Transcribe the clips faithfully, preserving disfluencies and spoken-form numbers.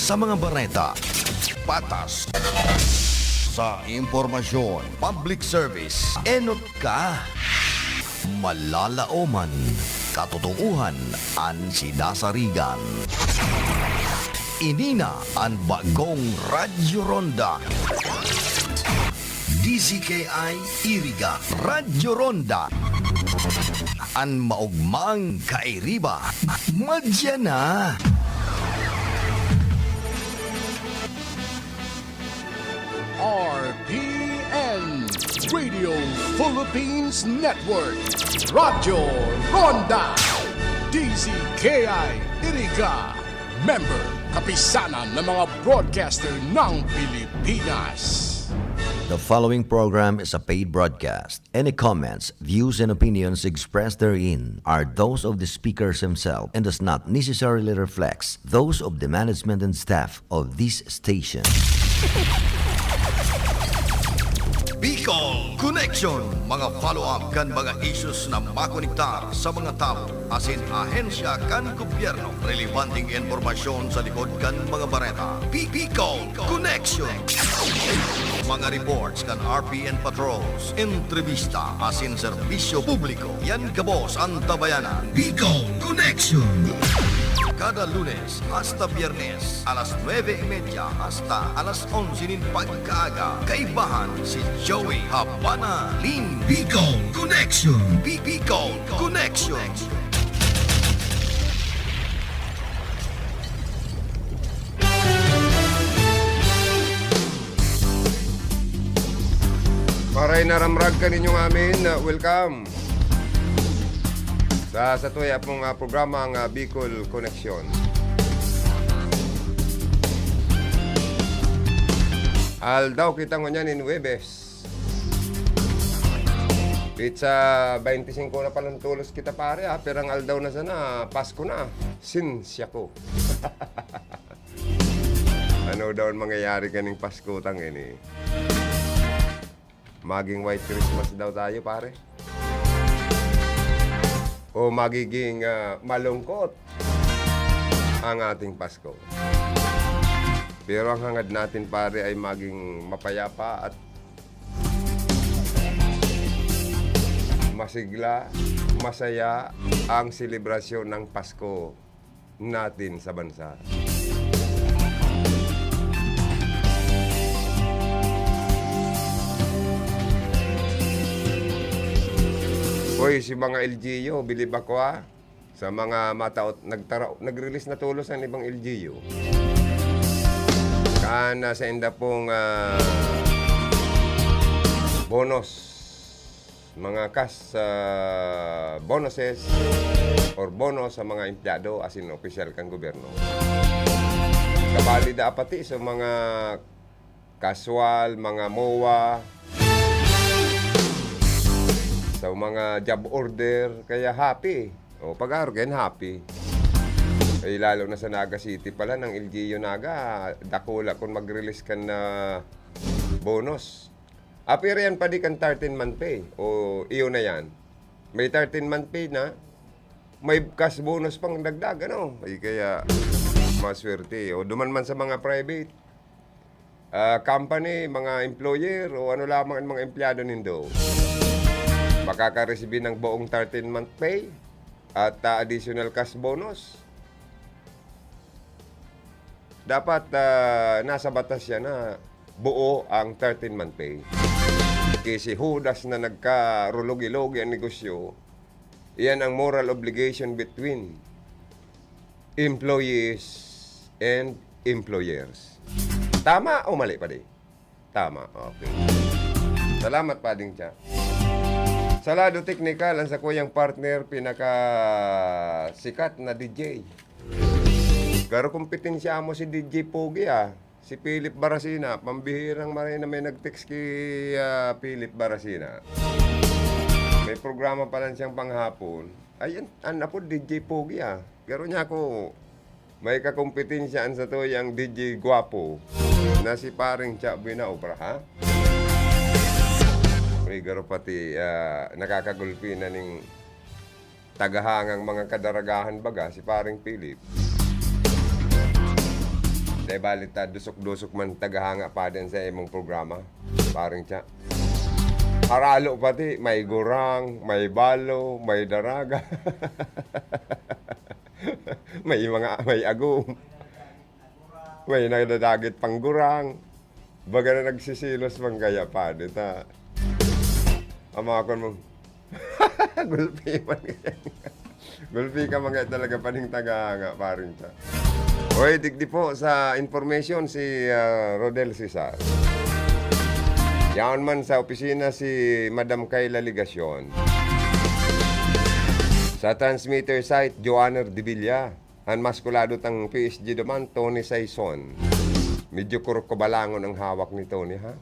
Sa mga bareta, patas. Sa impormasyon, public service, enot ka. Malalaoman, katotoohan an sinasarigan. Ini na an bagong Radyo Ronda. D Z K I Iriga, Radyo Ronda. An maogmang kairiba, madya na. R P N, Radio Philippines Network, Radyo Ronda, D Z K I Iriga, member, Kapisanan ng mga Broadcaster ng Pilipinas. The following program is a paid broadcast. Any comments, views, and opinions expressed therein are those of the speakers himself and does not necessarily reflect those of the management and staff of this station. Bicol Connection, mga follow-up kan mga issues na makonektar sa mga tawo asin ahensya kan gobyerno. Relebanteng impormasyon sa likod kan mga bareta. Bicol Connection. Mga reports kan R P N Patrols, entrevista asin serbisyo publiko. Yan gabos an tabayanan. Bicol Connection. Kada Lunes hasta Biyernes, alas nuebe y media hasta alas onse nin pagkaaga. Kaibahan si Joey Habana Lim. Bicol Connection. Bi-, Bicol Connection. Maray na ramrag kaninyong amin, uh, welcome sa, sa tuya pong, uh, programa ang, uh, Bicol Connection. Aldaw kita ngunyan in Huwebes. Petsa baynte singko na palan tolos kita, pare, ah. Pirang aldaw na sana, Pasko na. Sinsya ko. Ano daw an mangyayari kaning Pasko tang ini? Maging White Christmas daw tayo, pare? O magiging, ah, malungkot ang ating Pasko? Pero ang hangad natin, pare, ay maging mapayapa at masigla, masaya ang selebrasyon ng Pasko natin sa bansa. Hoy, si mga L G U, bilib ako, ah. Sa mga mataot, nagtara-, nag-release na tolos ang ibang L G U. Kan, ah, sa inda pong, ah, bonus, mga cash, ah, bonuses or bonus sa mga empleyado asin opisyal kan gobyerno. Kabali da pati sa mga casual, mga MOA, sa mga job order, kaya happy. O, pag-aaro kayan, happy. Eh, lalo na sa Naga City pala, ng L G U Naga, dakula kun mag-release kan, ah, bonus. Apir yan padi kan thirteen month pay. O, iyo na yan. May thirteen month pay na, may cash bonus pang dagdag, ano? Ay, kaya maswerte. O, duman man sa mga private, ah, company, mga employer, o ano lamang ang mga empleyado nindo. Makakaresibi ng buong thirteen month pay at, ah, additional cash bonus. Dapat, ah, nasa batas yan na buo ang thirteen month pay. Ki si Judas na nagkarulogi-logi ang negosyo, iyan ang moral obligation between employees and employers. Tama o mali, padi? Tama, okay. Salamat, Pading Cha. Sa lado teknikal, ang sakuyang partner, pinakasikat na D J. Garo kompetensya mo si D J Pogi, ah. Si Philip Baracina, pambihirang maray na may nag-text ki, ah, Philip Baracina. May programa pa lang siyang panghapon. Ay, an, an apod D J Pogi, ah. Garo niya ako, may kakompetensya an satuyang D J gwapo na si Paring Cha Buenaobra, ha? Uy, garo pati, ah, nakakagulpi na ning tagahangang mga kadaragahan baga, si Paring Philip. Eh, bali ta, dusok-dusok man tagahanga pa din sa imong programa, paring Cha. Haralo pati, may gurang, may balo, may daraga. May mga, may agom. May nadadagit pang gurang. Baga na nagsisilos man kaya pa din ta. Ang mga kun mong gulpi man kaya. Gulpi ka man kaya talaga paning tagahanga, paring Cha. Oy, digdi po sa information si, ah, Rodel Cesar. Yaon man sa opisina si Madam Kayla Legacion. Sa transmitter site, Joanner de Villa. An maskulado tang P S G duman, Tony Saison. Medyo kurok kabalangon ang hawak ni Tony, ha?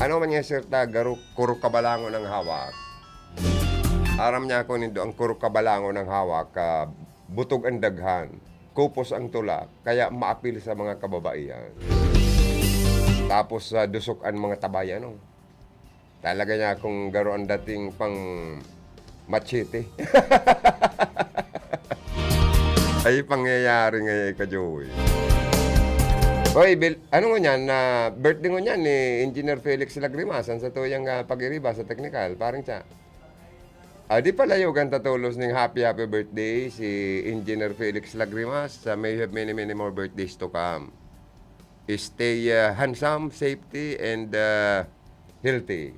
Ano man niya, sir, ta, garo-, kurok kabalangon ang hawak? Aram niya ako nindo, ang kurok kabalangon ang hawak, ah, butog ang daghan, kupos ang tulak, kaya maapil sa mga kababaihan. Tapos, ah, dusok ang mga tabay, ano? Talaga niya kung garo ang dating pang machete. Ay, pangyayari nga yan, ka-Joey. Hoy, Bil-, ano nga niyan, na birthday nga niyan ni Engineer Felix Lagrimas, ang sa tuyang, ah, pag-iriba sa teknikal, paring Cha. Ah, di palayogan ta tolos ning happy, happy birthday si Engineer Felix Lagrimas. Sa may you have many, many more birthdays to come. Stay, ah, handsome, safety, and, ah, healthy.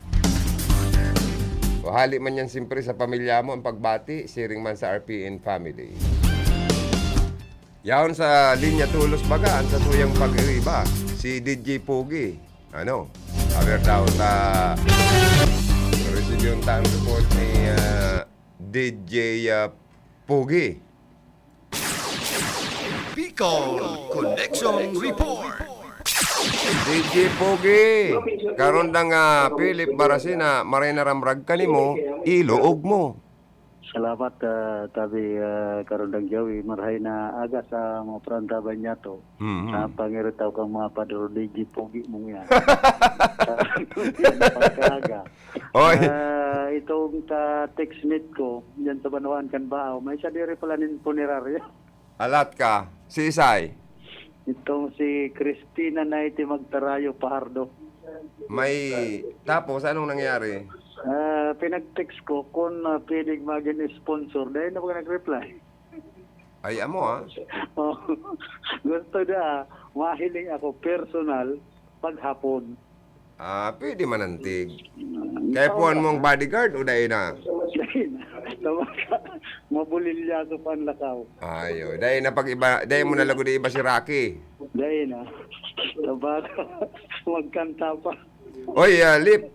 O, hali man yan, siyempre, sa pamilya mo, ang pagbati, siring man sa R P N family. Yaon sa linya tolos baga, ang sa tuyang pag-iriba, si D J Pogi. Ano? Aber daw ta receive yung time report ni, ah, D J, ah, Pogi. Bicol Connection Report. D J Pogi, karon da nga Philip Barasina, maray na ramrag ka nimo, iluog mo. Salamat, ah, tabi, ah, Karundang Joey. Marhay na aga sa mga parantaban niya to. Mhm. Sa pangiritaw kang mga Padre D J Pogi mong yan. Pagkaaga. Oy. Ah, itong ta textmate ko, dyan sa Banwaan kan Bao, may sadiri pala nin punerarya. Alat ka. Si Isay? Itong si Christina Naiti Magtarayo Pahardo. May, tapos, anong nangyari? Ah, pinag-text ko kung, ah, pwedeng maging sponsor. Dahil na ako nag-reply. Ay, amo, ah. Oh, gusto na, mahiling ako personal paghapon. Ah, pwede man antig. Kaya puan mo ang bodyguard o dai na? Dai na. Tawaga. Mabulilya sa panlakaw. Ayo, dai na pag iba, dai mo na lagod iba si Rocky. Dai na. Tawaga. Magkanta pa. Oy, ah, Lip.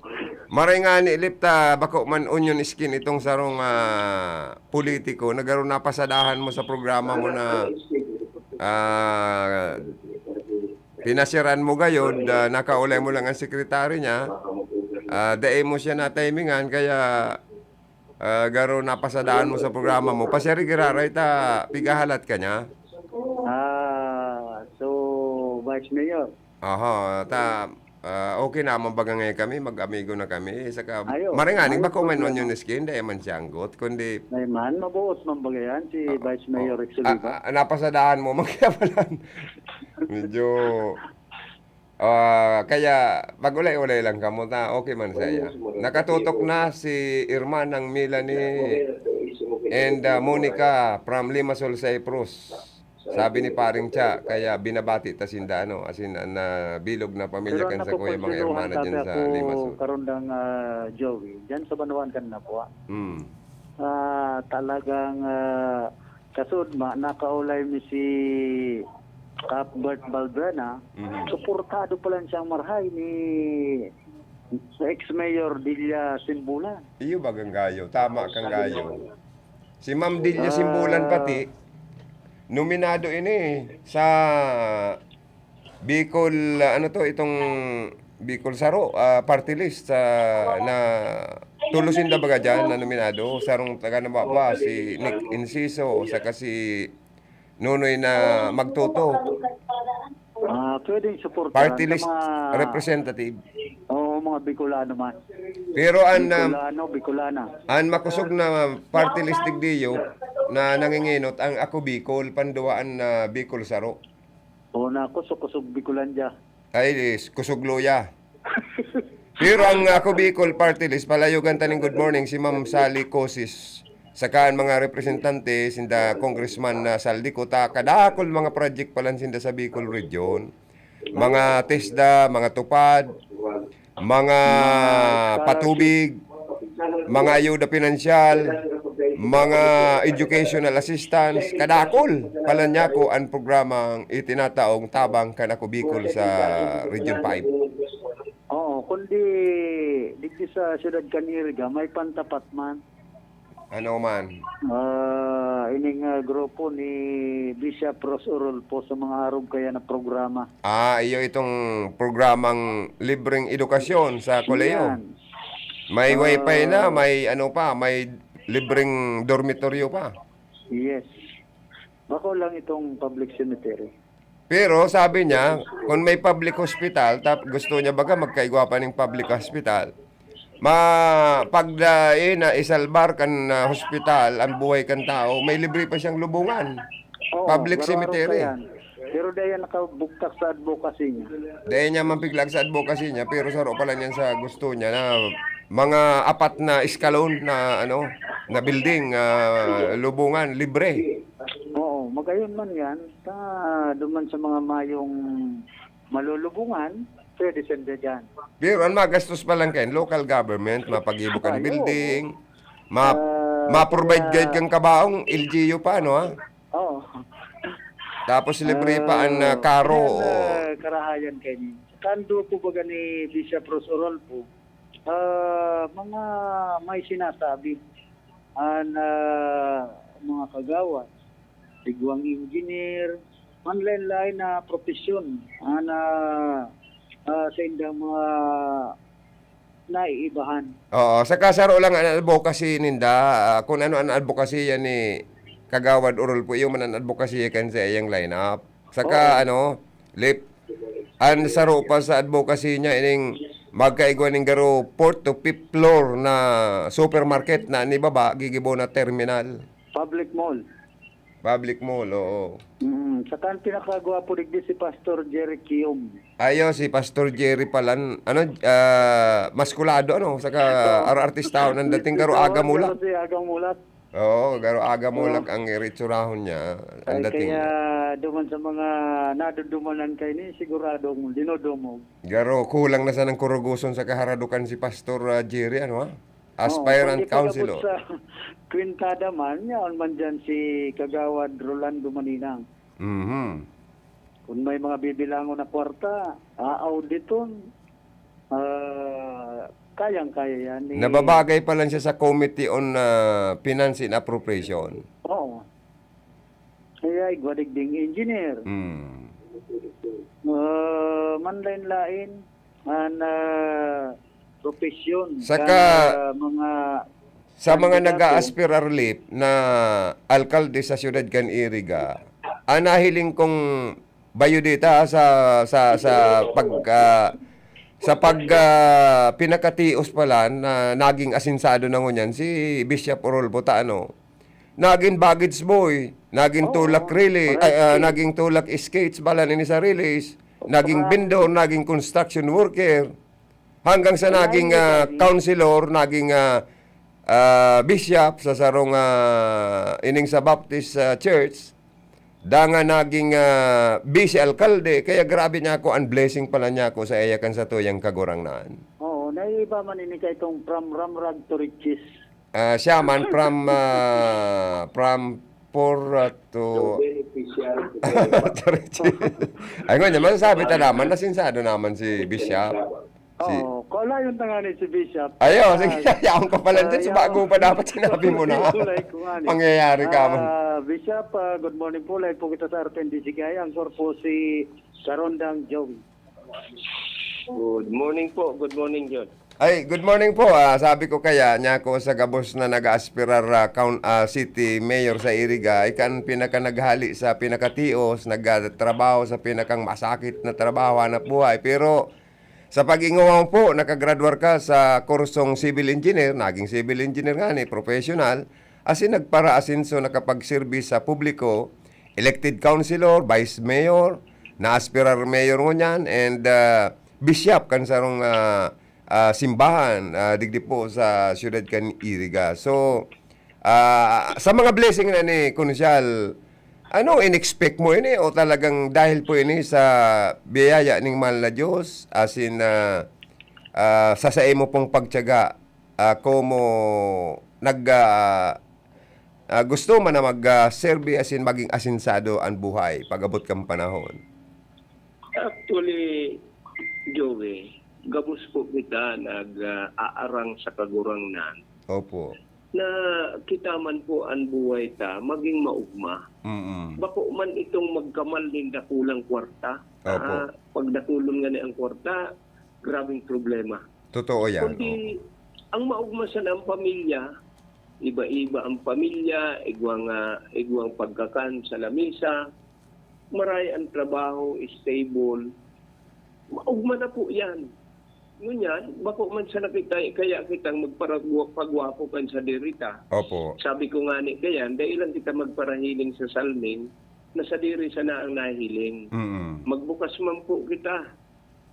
Maray nga ni Lip ta bako man onion skin itong sarong, ah, politiko na garo napasadahan mo sa programa mo na, ah, pinasiran mo gayod, ah, nakaulay mo lang ang sekretary niya. Ah, dai mo siya natimingan, kaya, ah, garo napasadahan mo sa programa mo. Pasiring giraray ta pigahalat ka niya. Ah, so, Vice Mayor. Aha, ta, ah, okay na man baga ngayon kami, mag-amigo na kami. Saka, Ayo, maray nga ni, ayo, bako man problema. Onion skin, dai man siya anggot, kundi Ay man, mabuot man baga yan, si Ah, Vice Mayor oh, Rex Oliva. Ah, ah, napasadahan mo, magkapalan. Medyo, ah, kaya, mag-ulay-ulay lang kamo, ta, okay man sa iya. Nakatutok na si Irma ng Melanie and, ah, Monica from Limassol, Cyprus. Sabi ni Paring Cha, kaya binabati ta sinda, ano, as in, an, ah, bilog na pamilya Pero kan ang sa kuya, mga nakukonsideruhan hermana dyan tabi sa ako, Limassol. Karundang, ah, Joey, dyan sa Banwaan kan Napua. Hmm. Ah, talagang, ah, kasudma, nakaulay mi si Cuthbert Balbuena, Mhm. suportado pa lang siyang marhay ni sa ex-mayor Delia Simbulan. Iyo, bagang gayo. Tama kang gayo. Si Ma'am Delia Ah. Simbulan pati, nominado ini sa Bicol, ah, ano to, itong Bicol Saro, ah, party list sa, na tulos sinda baga dyan na nominado. Sarong taga Nababa, si Nick Enciso, saka si Nonoy na Magtoto. Ah, pwedeng suportahan Party ng list mga representative. Oo, mga Bicolano man. Pero ang, um, Bicolano, Bicolana. Ang makusog na party list digdiyo na nanginginot ang Ako Bicol, panduwaan na Bicol Saro. O, na kusog-kusog Bicolandia. Ay, is, kusog luya. Pero ang Ako Bicol Party List, palayogan ta ning good morning si Ma'am Sally Cosis, saka ang mga representante, sinda Congressman na Saldi Cota, kadakol mga project palan sinda sa Bicol Region. Mga TESDA, mga TUPAD, mga patubig, mga ayuda pinansyal, mga educational assistance, kadakol palan niya ko ang programang itinataong tabang kan Ako Bicol sa Region five. Oo, kundi digdi sa siyudad kan Iriga, may pantapat man. Ano man? Ah, ining, ah, grupo ni Bishop Ros Orolpo sa mga arog kaya na programa. Ah, iyo itong programang libreng edukasyon sa kolehiyo. Yan. May Ah. wifi na, may ano pa, may libreng dormitoryo pa. Yes. Bako lang itong public cemetery. Pero sabi niya, kung may public hospital, tap-, gusto niya baga magkaigwa pa ning public hospital. Ma-, pag dai na isalbar kan, ah, hospital ang buhay kan tao, may libre pa siyang lubungan. Oo, Public garo-garo cemetery. pa yan. Pero dai yan nakabugtak sa advocacy niya. Dai niya man piglag sa advocacy niya, pero saro pa lang yan sa gusto niya na mga apat na eskalon na, ano, na building, ah, lubungan, libre. Oo, magayon man yan. Sa, duman sa mga mayong malulubungan, pwede sila dyan. Pero ang magastos pa lang kayo, local government, mapagibo kan Ay, oo. building, ma-, Ah, ma-provide kaya guide kang kabaong, L G U pa, no, ha? Oo. Tapos libre pa ang, ah, Ah, karo, yan, oo. ah, karahayan kayo niya. Kando po baga ni Bishop Ros Orolpo, ah, mga may sinasabi ang, ah, mga kagawad, igwang engineer, manlain-lain na propesyon, ah, na, ah, sa indang mga naiibahan. Oo, saka saro lang ang advocacy ninda, ah, kung ano ang advocacy yan ni Kagawad Orolpo, iyo man ang advocacy kan sa iyang lineup. Saka Oo. ano, Lip, ang saro pa sa advocacy niya, ining magkaigwa ning garo fourth to fifth floor na supermarket na ni baba, gigibo na terminal. Public mall. Public mall, oo. Mm, saka ang pinakagwapo digdi si Pastor Jerry Kiom. Ayo, si Pastor Jerry palan, ano, ah, maskulado, ano, saka Oo. ar-, artistaho ng dating, garo Oo, aga mulak. garo si agang mulat. Oo, garo aga mulak Oo. ang iritsurahon niya, ang Ay, dating. kaya duman sa mga nadudumanan kayo ni, siguradong dinodumog. Garo, kulang na sanang kuruguson sa kaharadukan si Pastor, ah, Jerry, ano, ha? Oo, Aspirant kung di pa councilor. tapos sa kwentada man, yaon man dyan si Kagawad Rolando Maninang. Mhm. Kung may mga bibilangon na kwarta, aauditon, ah, kayang-kaya yan, eh. Nababagay pa lang siya sa Committee on, ah, Finance and Appropriation. Oo. Kaya igwa digding engineer. Hmm. Ah, manlain-lain, an, ah, propesyon Saka, kan, ah, mga sa mga kandidate. nag-aaspirar, Lip, na alkalde sa siyudad kan Iriga, ang nahiling kong bayo dita sa, sa, sa pag, ah, sa pag, ah, pinakatios pala na naging asensado na ngunyan si Bishop Orolpo ta, ano, naging baggage boy, naging Oo, tulak relay, ay, ah, correct. naging tulak skates, balan ini sa relays, naging Correct. vendor, naging construction worker, hanggang sa Correct. naging, ah, councilor, naging, ah, ah, bishop sa sarong, ah, ining sa Baptist, ah, Church, dangan naging, ah, vice alkalde. Kaya grabe niya ako, ang blessing pala niya ako sa iya kan satuyang Kagurangnan. Oo, naiiba man ini kay itong from ramrag to riches. Ah, siya man from, ah, from poor, ah, to To beneficiary to beneficiary. Ay, ngunyan, masasabi ta naman, nasinsado naman si Bishop. Si Oo, kalayon na nga ni si Bishop. Ayo, sige, Ah, yaon ka pala ah, dyan. Sa yaon. bago pa dapat sinabi mo na. Kulay ko nga ni. Mangyayari ka man. Ah, Bishop, ah, good morning po. Live po kita sa R T N D C K I. Ang korpo si Karondang Joey. Good morning po. Good morning, John. Ay, good morning po. Ah, sabi ko kaya, niya ako sa gabos na nag-aaspirar, ah, coun-, ah, city mayor sa Iriga, ika ang pinakanaghali sa pinakatios, nagtrabaho sa pinakang masakit na trabaho, hanap buhay. Pero sa pag-ingaw mo po, nakagraduar ka sa kursong civil engineer, naging civil engineer nga ni, professional, asin nagpara-asenso, nakapagserbi sa publiko, elected councilor, vice mayor, na aspirar mayor ngunyan and, ah, bishop kan sarong, ah, ah, simbahan, ah, digdi po sa siyudad kan Iriga. So, ah, sa mga blessing na ni Konsyal, ano in-expect mo ini o talagang dahil po ini sa biyaya ning mahal na Diyos, as in, ah, ah, sa saimo pong pagtiyaga, ah, komo nag, ah, ah, gusto man na mag, ah, serbi asin magin asensado an buhay pag-abot kan panahon? Actually, Joey, gabos po kita nag, ah, aarang sa Kagurangnan Opo. na kita man po an buhay ta magin maogma. Mm. Bako man itong magkamal nin dakulang kwarta. Opo. Ah, pag dakulon ngani ang kwarta, grabeng problema. Totoo yan, Kundi oo. ang maogma sana ang pamilya, iba-iba ang pamilya, igwa nga, igwang pagkakan sa lamesa, maray ang trabaho, stable. Maogma na po yan. Ngunyan, bako man sana kita, kaya kitang magparagwa-, pagwapo kan sadiri ta. Opo. Sabi ko nga ni kayan, dai lang kita magparahiling sa salming, na sadiri sana ang nahiling. Mm. Magbukas man po kita.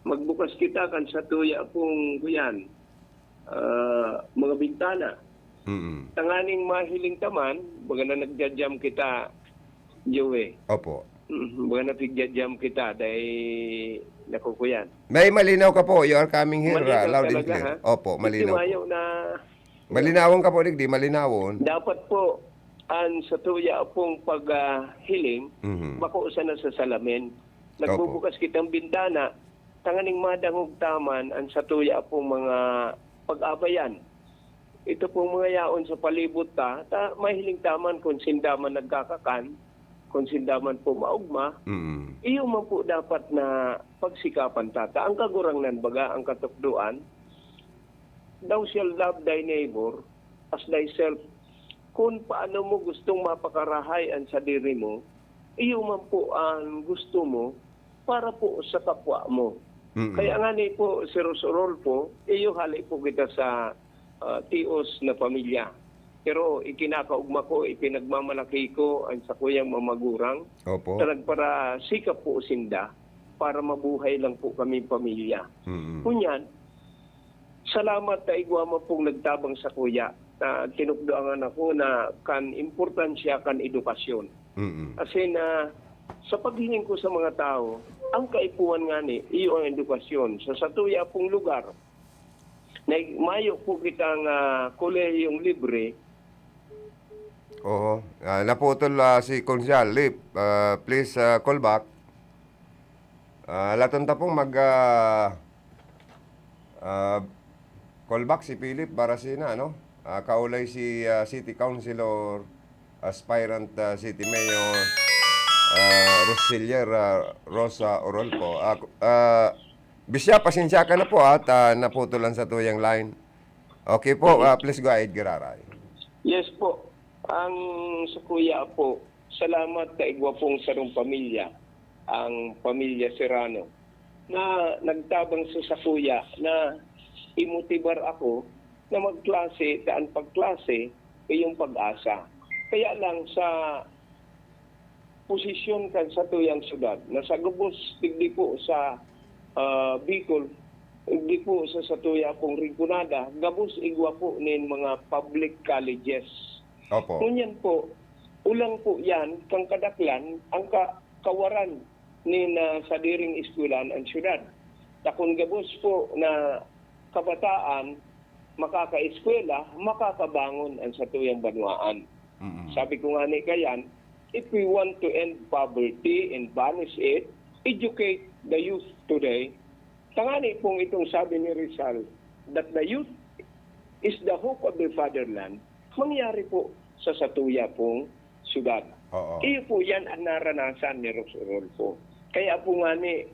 Magbukas kita kan satuya pong, kuyan, ah, mga bintana. Mm. Tanganing mahiling ta man, baga na nagja-jam kita, Joey. Opo. Mm, baga na tigja-jam kita, dai nakukuyan. May malinaw ka po. You are coming here, Malinaw ah, loud and talaga, clear. ha? Opo, malinaw po. Itimayo na Malinawon ka po, digdi, malinawon. Dapat po, ang satuya pong pag, ah, hiling, Mhm. bako sana sa salamin. Opo. Nagbubukas kitang bintana, tanganing madangog ta man ang satuya pong mga pag-abayan. Ito pong mga yaon sa palibot ta, ta, mahiling ta man kung sinda man nagkakakan, kung sinda man po maogma, Mm. iyo man po dapat na pagsikapan ta. Ta, ang Kagurangnan, baga, ang katukdoan, "Thou shalt love thy neighbor as thyself." Kun paano mo gustong mapakarahay an sadiri mo, iyo man po an gusto mo para po sa kapwa mo. Mm. Kaya ngani po, si Ros Orolfo, iyo hale po kita sa, ah, tios na pamilya. Pero ikinakaogma ko, ipinagmamalaki ko an sakuyang mga magurang Opo. na nagparasikap po sinda para mabuhay lang po kami pamilya. Mm. Ngunyan, salamat ta igwa man pong nagtabang sakuya na tinukdoan ako na kan importansya kan edukasyon. Mm. As in, ah, sa paghiling ko sa mga tawo, ang kaipuhan ngani, iyo ang edukasyon. Sa satuya pong lugar, na mayo po kitang, ah, kolehiyong libre. Oo. Ah, naputol, ah, si Konsehal Lip. Ah, please, ah, call back. Ah, laton ta pong mag, ah, ah, call back si Philip Baracena, no? Ah, kaulay si, ah, City Councilor, aspirant, ah, City Mayor, ah, Rosilier, ah, Rosa Orolfo. Ah, ku-, ah, Bisya, pasensya ka na po at, ah, naputol ang satuyang line. Okay po, Sige. ah, please go ahead, Giraray. Yes po. Ang sakuya po, salamat ta igwa pong sarong pamilya, ang pamilya Serrano, na nagtabang sa sakuya na imotibar ako na magklase, ta an pagklase, iyong pag-asa. Kaya lang sa posisyon kan satuyang syudad, na sa gabos, digdi po sa, ah, Bicol, digdi po sa satuya pong Rinconada, gabos igwa po nin mga public colleges. Opo. Ngunyan po, ulang po yan, kang kadaklan, ang ka-, kawaran nin, ah, sadiring eskwelahan ang syudad. Ta kun gabos po na kabataan makakaeskwela, makakabangon ang satuyang banwaan. Mm. Sabi ko nga ni kayan, if we want to end poverty and banish it, educate the youth today. Tangani pong itong sabi ni Rizal, that the youth is the hope of the fatherland, mangyari po sa satuya pong syudad. Oo. Iyo po yan ang naranasan ni Ros Orolfo. Kaya po nga ni,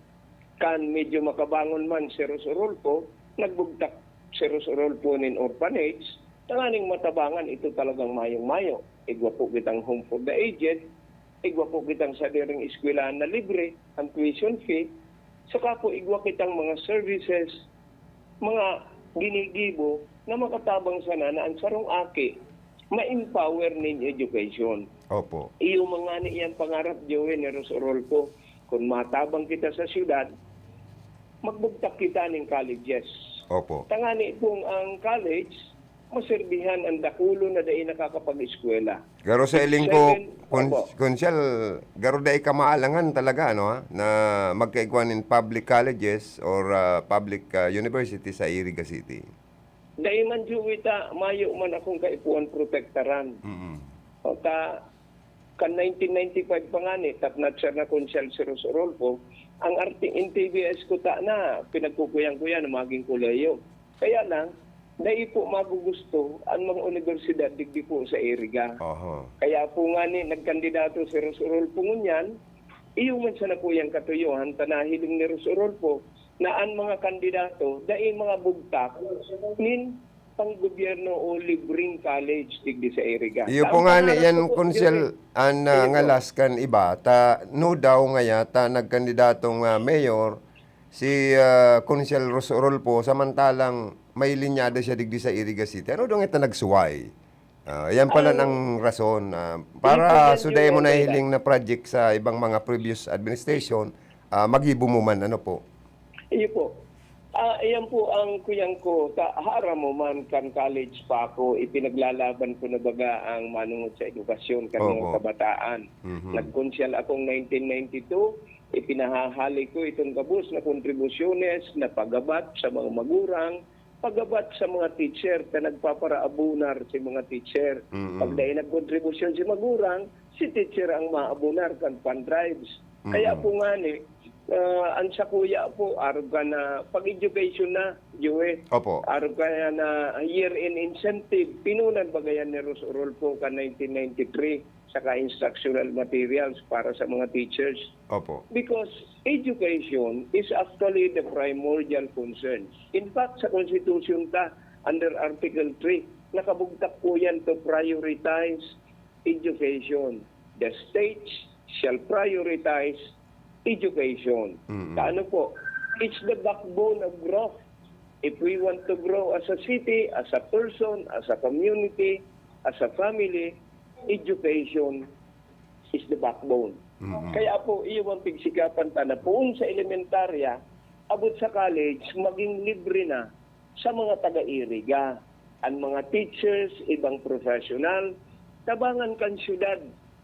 kan medyo makabangon man si Ros Orolfo, nagbugtak si Ros Orolfo nin orphanage, tanganing matabangan ito talagang mayong-mayo. Igwa po kitang home for the aged, igwa po kitang sadiring eskwelahan na libre, ang tuition fee, saka po igwa kitang mga services, mga ginigibo na makatabang sana na ang sarong aki ma-empower nin education. Opo. Iyo man ngani yan pangarap, Joey, ni Ros Orolfo. Kung matabang kita sa syudad, magbugtak kita nin colleges. Opo. Tangani pong ang college, maserbihan ang dakulo na dai nakakapag-eskwela. Garo sa iling ko, Second, kun, opo. Kunsel, garo dai ka maalangan talaga, ano, ha, na magkaigwa nin public colleges or ah, public ah, university sa Iriga City. Dai man juwi ta, mayo man akong kaipuhan protektaran. Mm. O ta, kan nineteen ninety-five pa nga ni, top notcher na Konsehal si Ros Orolfo, ang arti-, N T B S ko ta na, pinagkukuyan-kuyan na maging kolehiyo. Kaya lang, dai po magugusto ang mga unibersidad digdi po sa Iriga. Oho. Kaya po nga ni, nagkandidato si Ros Orolfo ngunyan, iyo man sana po yang katuyohan, ta nahiling ni Ros Orolfo na ang mga kandidato, dai mga bugtak nin panggobyerno o libreng college digdi sa Iriga. Iyo Ta po ang nga ni pangarap yan, ko po, Kunsel, Jose, an ah, iyo po. ngalas kan iba, ta no daw ngaya ta nagkandidatong ah, mayor, si ah, Kunsel Ros Orolfo, samantalang may linyada siya digdi sa Iriga City. Ano daw ngaya ta nagsuway? Ah, yan pala Ay, ang rason. Ah, Hindi po para yan suday mo yung nahiling na project sa ibang mga previous administration, ah, magibo mo man, ano po? Iyo po. Ah, iyan po ang kuyang ko. Ta, haram mo man kan college pa ako, ipinaglalaban ko na baga ang manungod sa edukasyon kan mga Opo. kabataan. Mhm. Nagkonsyal akong nineteen ninety-two, ipinahahali ko itong gabos na kontribusyones na pagabat sa mga magurang, pagabat sa mga teacher, ta nagpaparaabunar si mga teacher. Mhm. Pag dai nagkontribusyon si magurang, si teacher ang maabunar kan fund drives. Kaya Mhm. po nga ni, ah, ang sakuya po, arog ka na pag-education na, Joey. Opo. Arog ka na year-end incentive, pinunan bagayan ni Ros Orolfo ka nineteen ninety-three, saka instructional materials para sa mga teachers. Opo. Because education is actually the primordial concern. In fact, sa Constitution ta, under Article three, nakabugtak po yan to prioritize education. The state shall prioritize education. Mm-mm. Sa ano po? It's the backbone of growth. If we want to grow as a city, as a person, as a community, as a family, education is the backbone. Mm-mm. Kaya po, iyo ang pigsikapan ta na poon sa elementarya, abot sa college, maging libre na sa mga taga-Iriga. Ang mga teachers, ibang professional, tabangan kan syudad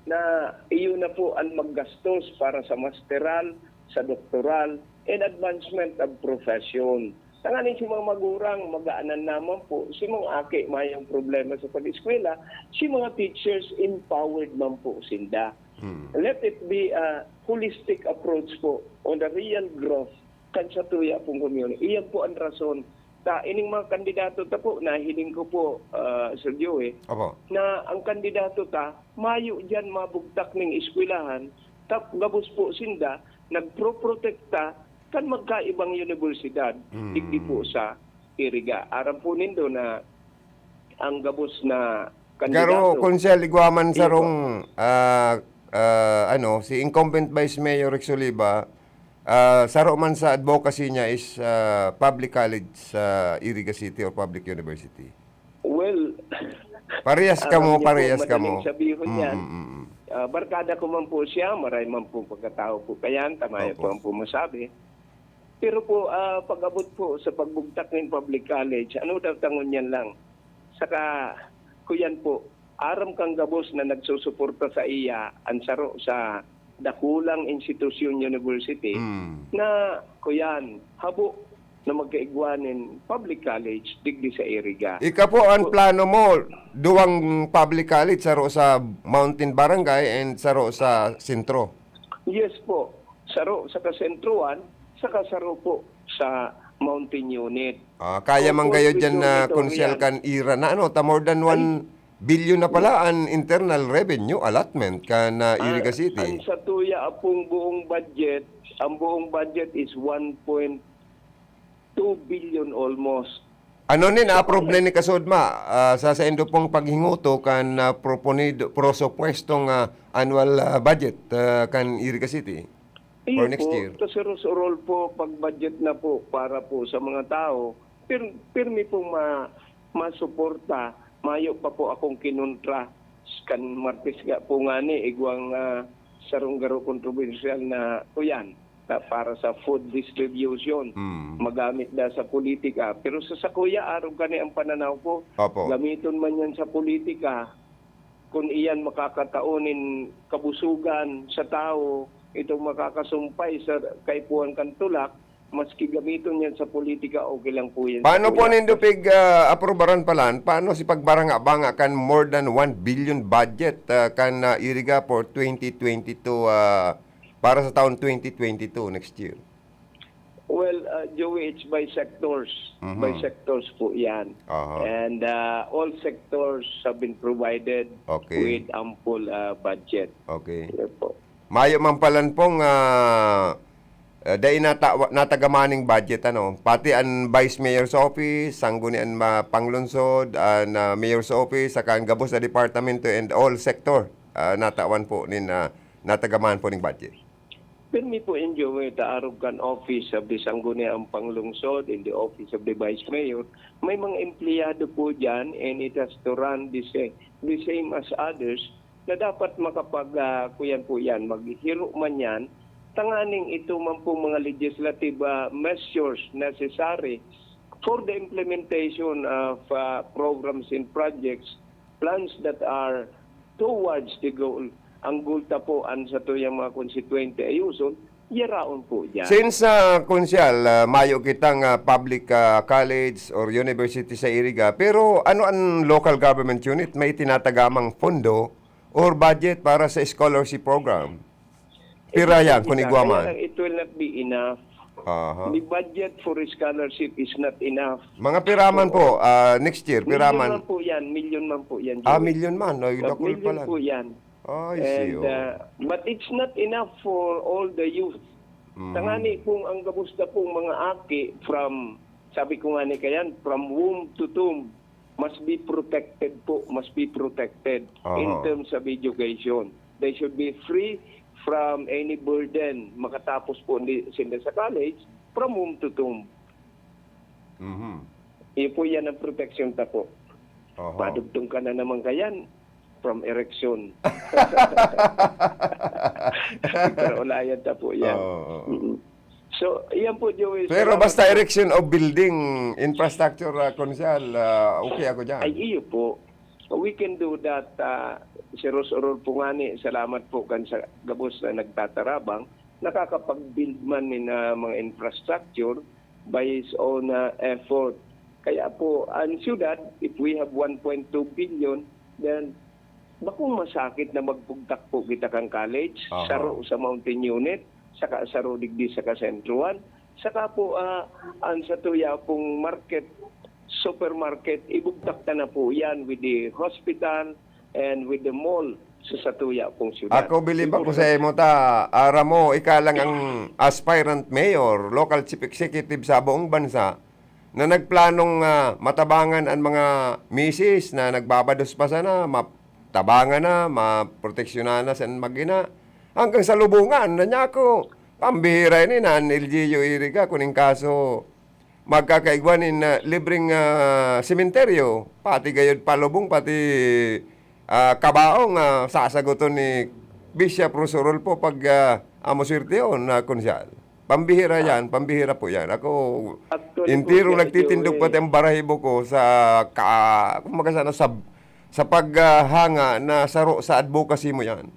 na iyo na po ang maggastos para sa masteral, sa doktoral, and advancement of profession. Tanganing si mga magurang, magaanan naman po, si mga aki mayong problema sa pag-eskwela, si mga teachers, empowered man po sinda. Hmm. Let it be a holistic approach po on the real growth kan sa tuya pong community. Iyan po ang rason. Ta, ining mga kandidato ta po, nahiling ko po, ah, Sir Joey, Opo. na ang kandidato ta, mayo diyan mabugtak ning eskwelahan, tap gabos po sinda, nagproprotekta kan magkaibang universidad, Mm. digdi po sa Iriga. Aram po nindo na ang gabos na kandidato. Garo, Kunsel, igwa man Iyo po. sarong, ah, ah, ano, si incumbent Vice Mayor Rex Oliva, ah, saro man sa advocacy niya is ah, public college sa Iriga City or public university. Well, Parehas ah, kamo, niya po, parehas madaling kamo. sabihon Mm, yan. mm, mm, mm. Ah, barkada ko man po siya, maray man po pagkatao po kayan, tamayo Opo. po ang pumasabi. Pero po, ah, pag-abot po sa pagbugtak ng public college, ano daw tangon yan lang? Saka, kuyan po, aram kang gabos na nagsusuporta sa iya, ang saro sa dakulang institusyon university, Mm. na, kuyan, habo na magkaigwa nin public college, digdi sa Iriga. Ika po, ang plano mo, duwang public college, saro sa Mountain Barangay and saro sa Sentro. Yes po. Saro sa kasentruan, saka saro po sa Mountain Unit. Ah, kaya Opo, man gayo dyan na Victoria. Kunsel kan ira na ano, ta more than one billion na pala ang internal revenue allotment kan ah, Iriga Ah, City. Ang satuya apong buong budget, ang buong budget is one point two billion almost. Ano ni na-approve na ni Kasudma ah, sa saindo pong paghinguto kan ah, proponido, prosupuestong ah, annual ah, budget ah, kan Iriga City? Iyo For next po, year? Kasi Ros Orolfo, pag budget na po para po sa mga tao, pir, pirmi pong ma, masuporta. Mayo pa po akong kinontra. Kan Martes nga po nga ni, igwang ah, sarong garo kontrobersyal na kuyan na para sa food distribution. Mm. Magamit na sa politika. Pero sa sakuya, arog kani ang pananaw ko, Opo. gamiton man yan sa politika, kung iyan makakatao nin kabusugan sa tao, itong makakasumpay sa kaipuhan kan tulak, maski gamiton yan sa politika, okay lang po yan sa Paano po kuya. nindo pig, ah, aprubaran palan? Paano si pagbaranga-banga kan more than one billion budget, ah, kan, ah, Iriga for twenty twenty-two, ah, para sa taon twenty twenty-two, next year? Well, uh, Joey, it's by sectors. Mhm. By sectors po yan. Aha. And uh, all sectors have been provided Okay. with ample uh, budget. Okay. Yan po. Mayo man palan pong, ah, ah, dai nata-, natagamaning budget, ano. Pati an Vice Mayor's Office, Sangguniang ma-, Panglungsod, an, ah, Mayor's Office, saka an gabos na departamento and all sector, ah, natawan po nin, ah, natagamaan po ning budget. Pirmi po yan, Joey, ta arog kan Office of the Sangguniang Panglungsod and the Office of the Vice Mayor. May mga empleyado po dyan and it has to run the sa-, the same as others na dapat makapag, ah, kuyan po yan, maghiro man yan, tanganing ito man po mga legislative, ah, measures necessary for the implementation of, ah, programs and projects, plans that are towards the goal. Ang goal ta po, an satuyang mga konstituyente ayuson, yaraon po dyan. Since, ah, Konsyal, ah, mayo kitang, ah, public, ah, college or university sa Iriga, pero ano an local government unit? May tinatagamang pondo or budget para sa scholarship program? Pira yan, kung Kita, igwa kaya man? lang, it will not be enough. Aha. The budget for scholarship is not enough. Mga piraman Oo. po, ah, next year, Milyon piraman. man po yan, milyon man po yan, Ah, Joey. milyon man. Ay, Ah, dakul milyon pala. po yan. Ay, And, siyo. uh, but it's not enough for all the youth. Mhm. Tangani kung ang gabos na pong mga aki from, sabi ko nga ni kayan, from womb to tomb, must be protected po, must be protected in Aha. terms of education. They should be free from any burden. Makatapos po ni, sila sa college, from womb to tomb. Mhm. Iyo po yan ang protection ta po. Oho. Padugtong ka na naman kayan from erection. Pero ulayan ta po yan. Oo, oo. Mm. So, iyan po, Joey. Pero Salamat basta po. erection of building, infrastructure, ah, Konsehal, ah, okay ako dyan. Ay, iyo po. We can do that, ah, si Ros Orol po nga ni, salamat po kan sa gabos na nagtatarabang, nakakapag-build man ni na mga infrastructure by his own, ah, effort. Kaya po, ang syudad, if we have one point two billion, then bakong masakit na magbugtak po kita kan college, Aha. saro sa Mountain Unit, saka saro digdi sa kasentruhan, saka po, ah, ang sa tuya pong market, supermarket, ibugtak ta na po yan with the hospital and with the mall sa satuya pong syudad. Ako, bilib ako Importante. sa imo ta, aram mo, ika lang ang aspirant mayor, local chief executive sa buong bansa, na nagplanong, ah, matabangan an mga misis na nagbabados pa sana, matabangan na, maproteksyonan na sa mag-ina. Hanggang sa lubungan na niya ako. Pambihira ini na an L G U iri ka, kuning kaso magkakaigwa nin, ah, libreng, ah, sementeryo, pati gayod palubong, pati, ah, kabaong, ah, sasaguton ni Bishop Rosorol po pag, ah, amo swerte yun, na Konsehal. Pambihira yan, pambihira po yan. Ako, Actually po, entero Sir nagtitindog Joey. pati ang barahibo ko sa ka-, kumbaga sana sa, sa paghanga na saro sa advocacy mo yan.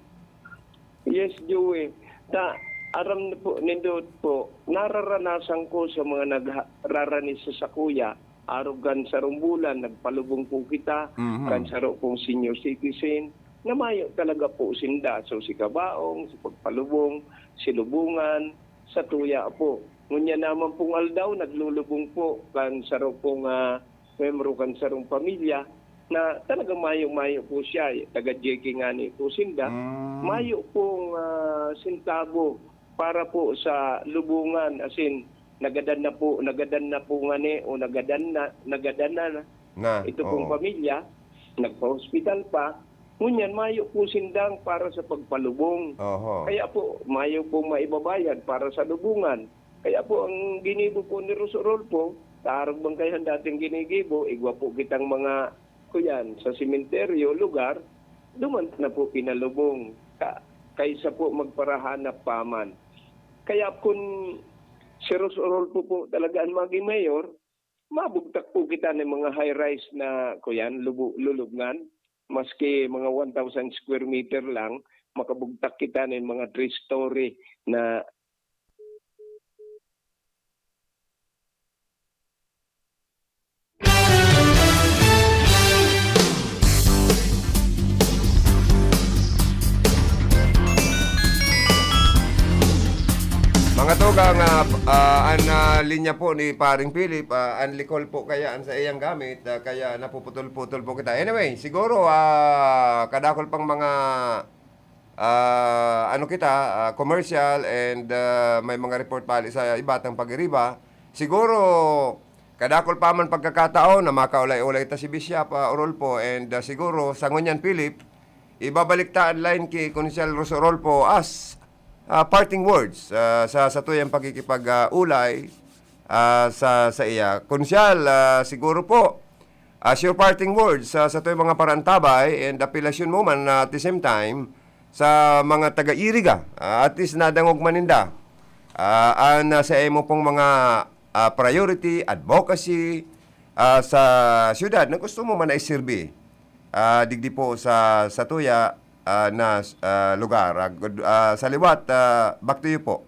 Yes, Joey. Ta, aram na po, nindot po, nararanasan ko sa mga nagrarani sa sakuya, arog kan sarong bulan, nagpalubong po kita, Mhm. kan saro pong senior citizen, na mayo talaga po sinda. So, si kabaong, si pagpalubong, si lubungan, sa tuya po. Ngunyan naman pong aldaw, naglulubong po kan saro pong, ah, membro kan sarong pamilya na talagang mayo-mayo po siya, eh, taga J K ngani po sinda. Mm. Mayo pong, ah, sentabo para po sa lubungan, as in, nagadan na po, nagadan na po ngani o nagadan na, nagadan na Na, ito pong oo. pamilya, nagpa-hospital pa. Ngunyan, mayo po sindang para sa pagpalubong. Oho. Kaya po, mayo po maibabayad para sa lubungan. Kaya po, ang ginibo po ni Rosorol po, tarog bang kayo ang dating ginigibo, igwa po kitang mga, kuyan, sa sementeryo, lugar, duman na po pinalubong. Ka-, kaysa po magparahanap pa man. Kaya kun si Ros Orolfo po talaga an magin mayor, mabugtak po kita nin mga high-rise na, kuyan, lubu-, lulubngan. Maski mga one thousand square meter lang, makabugtak kita nin mga three-story na Mga tugang, ah, ah, an, ah, linya po ni Paring Philip, ah, an likol po kaya an saiyang gamit, ah, kaya napuputol-putol po kita. Anyway, siguro, ah, kadakul pang mga, ah, ano kita, ah, commercial and, ah, may mga report pa sa iba tang pag-iriba. Siguro, kadakul pa man pagkakataon na makaulay-ulay ta si Bishop, ah, Orolfo, and, ah, siguro sa ngunyan, Philip, ibabalik ta an line ki Konsehal Ros Orolfo as, ah, parting words, ah, sa satuyang pakikipag, ah, ulay, ah, sa, sa iya. Konsehal, ah, siguro po, as your parting words sa satuyang mga paraantabay and apelasyon mo man, ah, at the same time, sa mga taga-Iriga, ah, at least nadangog man ninda, ah, an, ah, sa imo pong mga, ah, priority, advocacy, ah, sa siyudad na gusto mo man na iserbi, ah, digdi po sa, sa tuya, ah, na, ah, lugar. Ah, good, ah, sa liwat, ah, back to you po.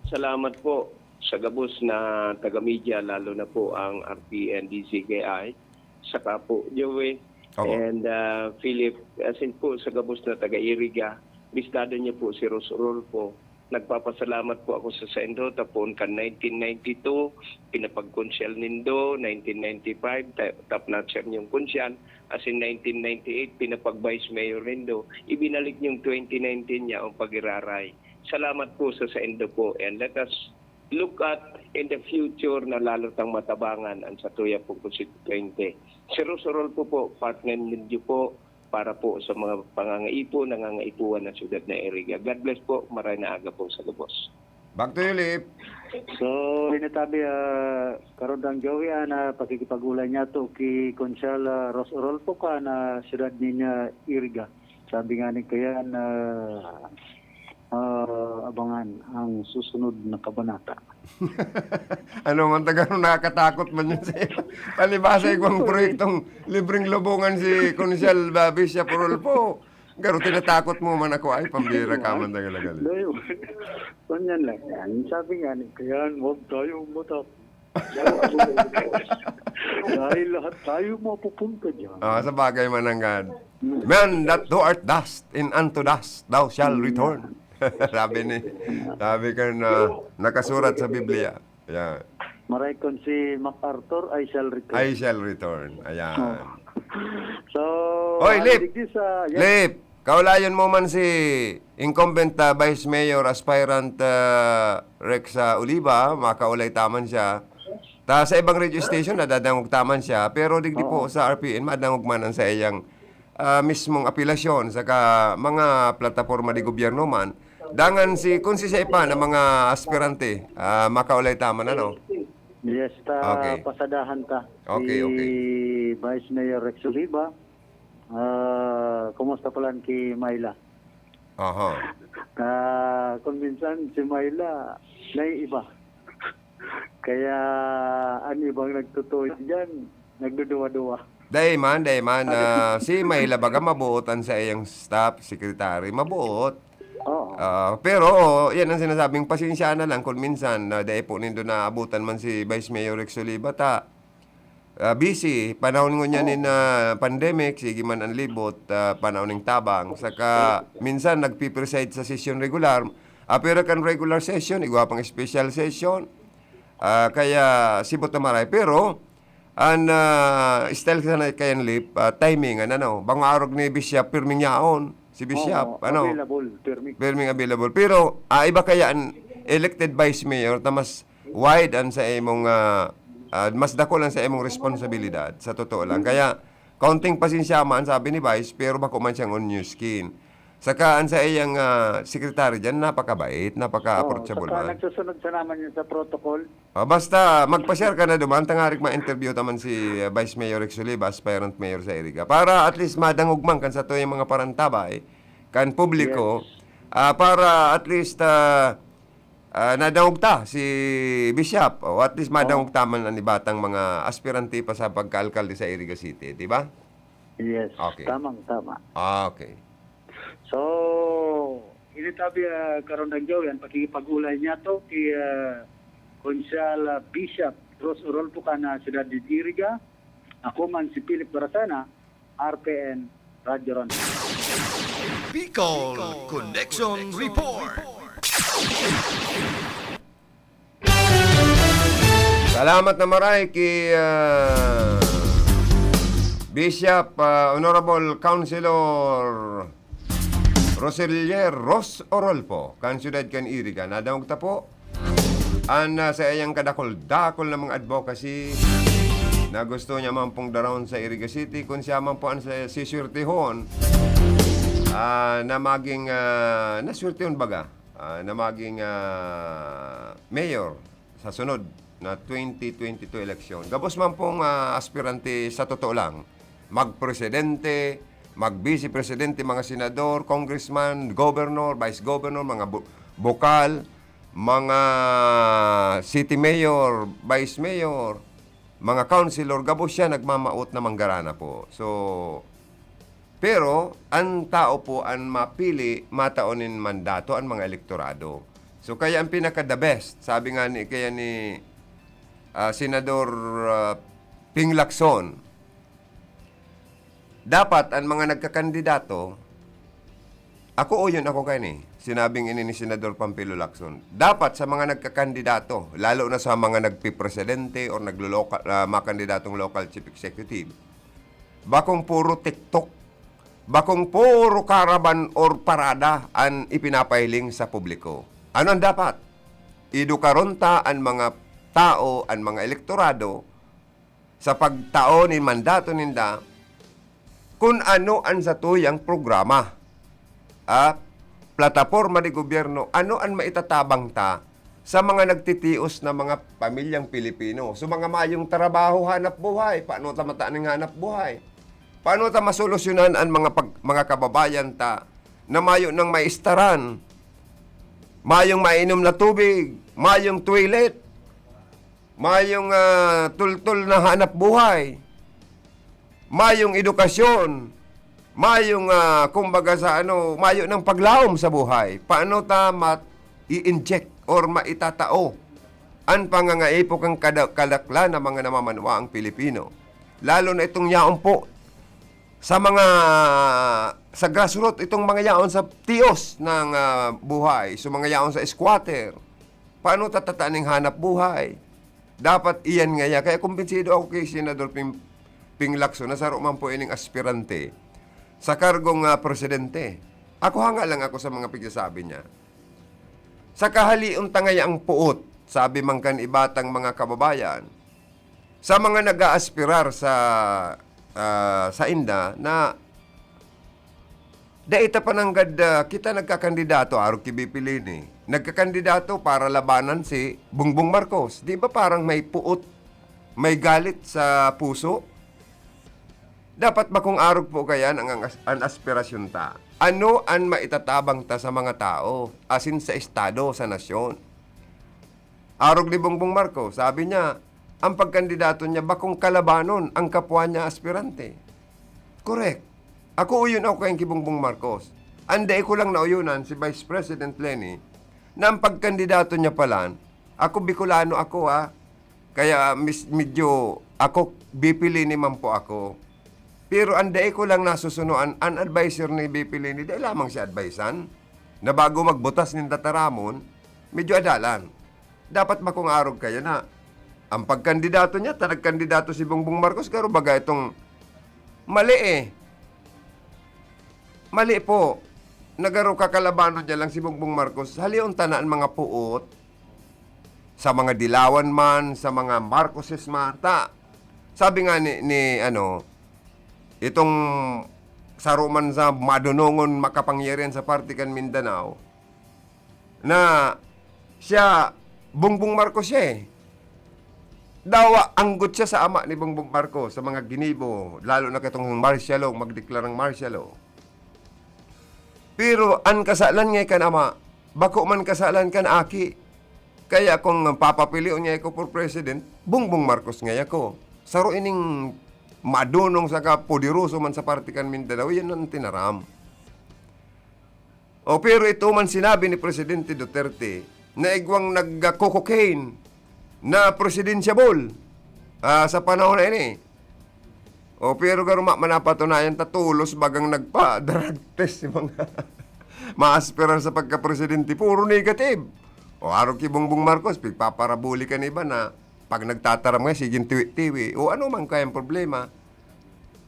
Salamat po sa gabos na taga-media, lalo na po ang R P N, D Z K I, saka po Joey Opo. and, ah, Philip, asin po sa gabos na taga-Iriga. Bistado niyo po si Ros Orolfo. Nagpapasalamat po ako sa saindo, ta poon kan nineteen ninety-two, pinapagkonsehal nindo, nineteen ninety-five, ta-, top notcher niyong konsehal, asin nineteen ninety-eight, pinapag-vice mayor nindo, ibinalik niyong twenty nineteen niya ang pag-iraray. Salamat po sa saindo po, and let us look at in the future na lalo tang matabangan ang satuya pong konstituyente. Si Ros Orolfo po, partner ninyo po para po sa mga pangangaipo, nangangaipuhan ng siyudad na Iriga. God bless po, maray na aga po sa gabos. Back to you, Lip. So, inatabi, ah, karon ang Joey, ah, na pakikipag-ulay niya to ki Konsehal, ah, Ros Orolfo ka na siyudad niya Iriga. Sabi nga ni Kuyan, ah, ah, abangan ang susunod na kabanata. Ano man, taga nakakatakot man yun sa'yo. Palibasa, igwang Siyempre. proyektong libreng lubongan si Konsehal Babi siya Purulpo. Garo, tinatakot mo man ako, ay, pambira ka man, taga lagali. Dahil, ganyan lang yan. Sabi nga ni Kuyan, huwag tayong matakot. Dahil lahat tayo mapupunta dyan. Ah, sa bagay man, nanggad. Hmm. Man, that thou art dust, and unto dust thou shall Hmm. return. Sabi ni, sabi ka na nakasurat sa Biblia. Yeah. Maray kon si MacArthur, "I shall return." I shall return. Ayan. Oh. So, Oy, ah, Lip! digdi sa, yes. Lip! Kaulayon mo man si incumbent, ah, Vice Mayor aspirant, ah, Rex, ah, Oliva, makaulay ta man siya. Ta sa ibang radio station, nadadangog ta man siya. Pero digdi po Oo. sa R P N, madangog man ang sa iyang, ah, mismong apelasyon, saka mga plataporma de gobyerno man. Dangan si, kung si siya pa na mga aspirante, ah, makaulay ta man, ano? Yes, ta, Okay. pasadahan ta. Okay, Si okay. Vice Mayor Rex Oliva, ah, kumusta pala ki Myla? Aha. Ah, kung minsan si Myla, naiiba. Kaya ang ibang nagtutuyo dyan, nagduduwa-duwa. Dai man, dai man, ah, si Myla baga mabuot an saiyang staff, secretary, mabuot. Oo. Ah, pero, yan ang sinasabing, pasensya na lang kung minsan, ah, dai po nindo naabutan man si Vice Mayor Rex Oliva, ta, ah, busy. Panahon ngunyan Oo. nin, ah, pandemic, sige man ang libot, ah, panahon ning tabang. Saka, minsan nagpipreside sa session regular. Ah, pero kan regular session, igwa pang special session. Ah, kaya, sibot na maray. Pero, an, ah, style sana kayan, Lip, ah, timing, an ano, bang arog ni Bishop, pirming yaon. Si Bishop, Oo, ano? available, pirmi. Pirming available. Pero, ah, iba kaya an elected vice mayor, ta mas wide an sa imong, ah, ah, mas dakul an sa imong responsibilidad, sa totoo lang. Mm. Kaya, kaunting pasensya man, sabi ni Vice, pero bako man siyang on new skin. Saka an sa iyang, ah, secretary diyan, napakabait, napaka-approachable Oo, saka man. nagsusunod siya naman yun sa protocol. Ah, basta magpa-share ka na duman, tangarik ma-interview ta man si, ah, Vice Mayor Rex Oliva, aspirant mayor sa Iriga. Para at least madangog man kan satuyang mga parantabay, kan publiko, ah, para at least, ah, ah, nadangog ta si Bishop, o at least madangog ta man an iba tang mga aspirante pa sa pagkaalkalde sa Iriga City, di ba? Yes, Okay. tamang tama. Ah, okay. So, ini tabi, ah, karong dagyaw yan, pakikipag-ulay niya to kay, ah, Konsehal, ah, Bishop Ros Orolpo kan, ah, Siyudad de Iriga. Ako man si Philip Barasana, R P N, Radyo Ronda. Bicol Connection Report. Salamat na maray ki, ah, Bishop, ah, Honorable Councilor Roselier Ros Orolpo, kan siyudad kan Iriga. Nadangog ta po an, ah, saiyang kadakul-dakul na mga advocacy na gusto niya man pong daraon sa Iriga City. Kung siya man po ang sa-, siswertehon, ah, na maging, ah, naswertehon baga, ah, na maging, ah, mayor sa sunod na twenty twenty-two election. Gabos man pong, ah, aspirante sa totoo lang, magpresidente, magbise-presidente, mga senador, congressman, governor, vice governor, mga bu-, bukal, mga city mayor, vice mayor, mga councilor, gabos siya nagmamaot na manggarana po. So, pero an tao po an mapili, matao nin mandato an mga elektorado. So, kaya ang pinaka the best, sabi nga ni, kaya ni, ah, Senador, ah, Ping Lacson, dapat an mga nagkakandidato, ako, uyon ako kaini, sinabing ini ni Senador Pampilo Lacson, dapat sa mga nagkakandidato, lalo na sa mga nagpipresidente or nagloloka-, ah, makandidatong local chief executive, bakong puro TikTok, bakong puro karaban or parada an ipinapahiling sa publiko. Ano ang dapat? Edukaron ta an mga tao, an mga elektorado, sa pagtao nin mandato ninda, kun ano an satuyang programa, ah, plataporma de gobyerno, ano an maitatabang ta sa mga nagtitios na mga pamilyang Pilipino. So, mga mayong trabaho, hanap buhay, paano ta mataan ning hanap buhay? Paano ta masolusyonan an mga pag-, mga kababayan ta na mayo nang maistaran, mayong mainom na tubig, mayong toilet, mayong, ah, tultol na hanap buhay, mayong edukasyon, mayong, ah, kumbaga sa ano, mayo nang paglaom sa buhay? Paano ta ma-i-inject or maitatao an pangangaipo kan kada-, kadaklan na mga namamanwaang Pilipino? Lalo na itong yaon po sa mga, sa grassroot, itong mga yaon sa tios ng, ah, buhay, so mga yaon sa squatter. Paano ta tataan ning hanap buhay? Dapat iyan ngaya. Kaya kumbinsido ako kay Senador Ping-, Ping Lacson na saro man po ining aspirante sa kargong, ah, presidente. Ako, hanga lang ako sa mga pigsasabi niya. Sa kahalion ta ngaya ang puot, sabi man kan iba tang mga kababayan, sa mga nag-aaspirar sa, ah, sainda na dai ta pa nanggad, ah, kita nagkakandidato, arog ki B P Leni. Nagkakandidato para labanan si Bongbong Marcos. Di ba parang may puot, may galit sa puso? Dapat bakong arog po kayan ang, ang as-, an aspirasyon ta. Ano an maitatabang ta sa mga tao, asin sa estado, sa nasyon? Arog ni Bongbong Marcos, sabi niya, ang pagkandidato niya bakong kalabanon ang kapwa niya aspirante. Correct. Ako, uyon ako kay ki Bongbong Marcos. Ang dai ko lang nauyonan si Vice President Leni na ang pagkandidato niya palan, ako, Bicolano ako, ha. Kaya mis-, medyo ako, B P Leni man po ako. Pero ang dai ko lang nasusunoan, an adviser ni B P Leni, dai lamang siya advisan na bago magbutas nin tataramon, medyo adalan. Dapat bakong arog kaya na ang pagkandidato niya, ta nagkandidato si Bongbong Marcos, garo baga itong mali eh. Mali po. Nagaro kakalabanon niya lang si Bongbong Marcos. Halion ta na ang mga puot sa mga Dilawan man, sa mga Marcoses man. Ta, sabi nga ni, ni ano, itong saro man sa madunongon makapangyarihan sa parte kan Mindanao, na siya, Bongbong Marcos siya eh. Dawa, anggot siya sa ama ni Bongbong Marcos, sa mga ginibo, lalo na katong martial law, magdeklarang martial law. Pero an kasalan ngaya kan ama, bako man kasalan kan aki. Kaya kung papapilion niya ako for president, Bongbong Marcos ngaya ako. Saro ining madunong saka poderoso man sa parte kan Mindanao, yan ang tinaram. O, pero ito man sinabi ni Presidente Duterte na igwang nagko-cocaine na presidensyabol, ah, sa panahon na ini. O, pero garo ma-, manapatunayan ta, tolos bagang nagpa-drug test si mga maaspiran sa pagkapresidente, puro negative. O, arog ki Bongbong Marcos, pigpaparabuli kan iba na pag nagtataram nga, sige, tiwi-tiwi. O, ano man kayang problema?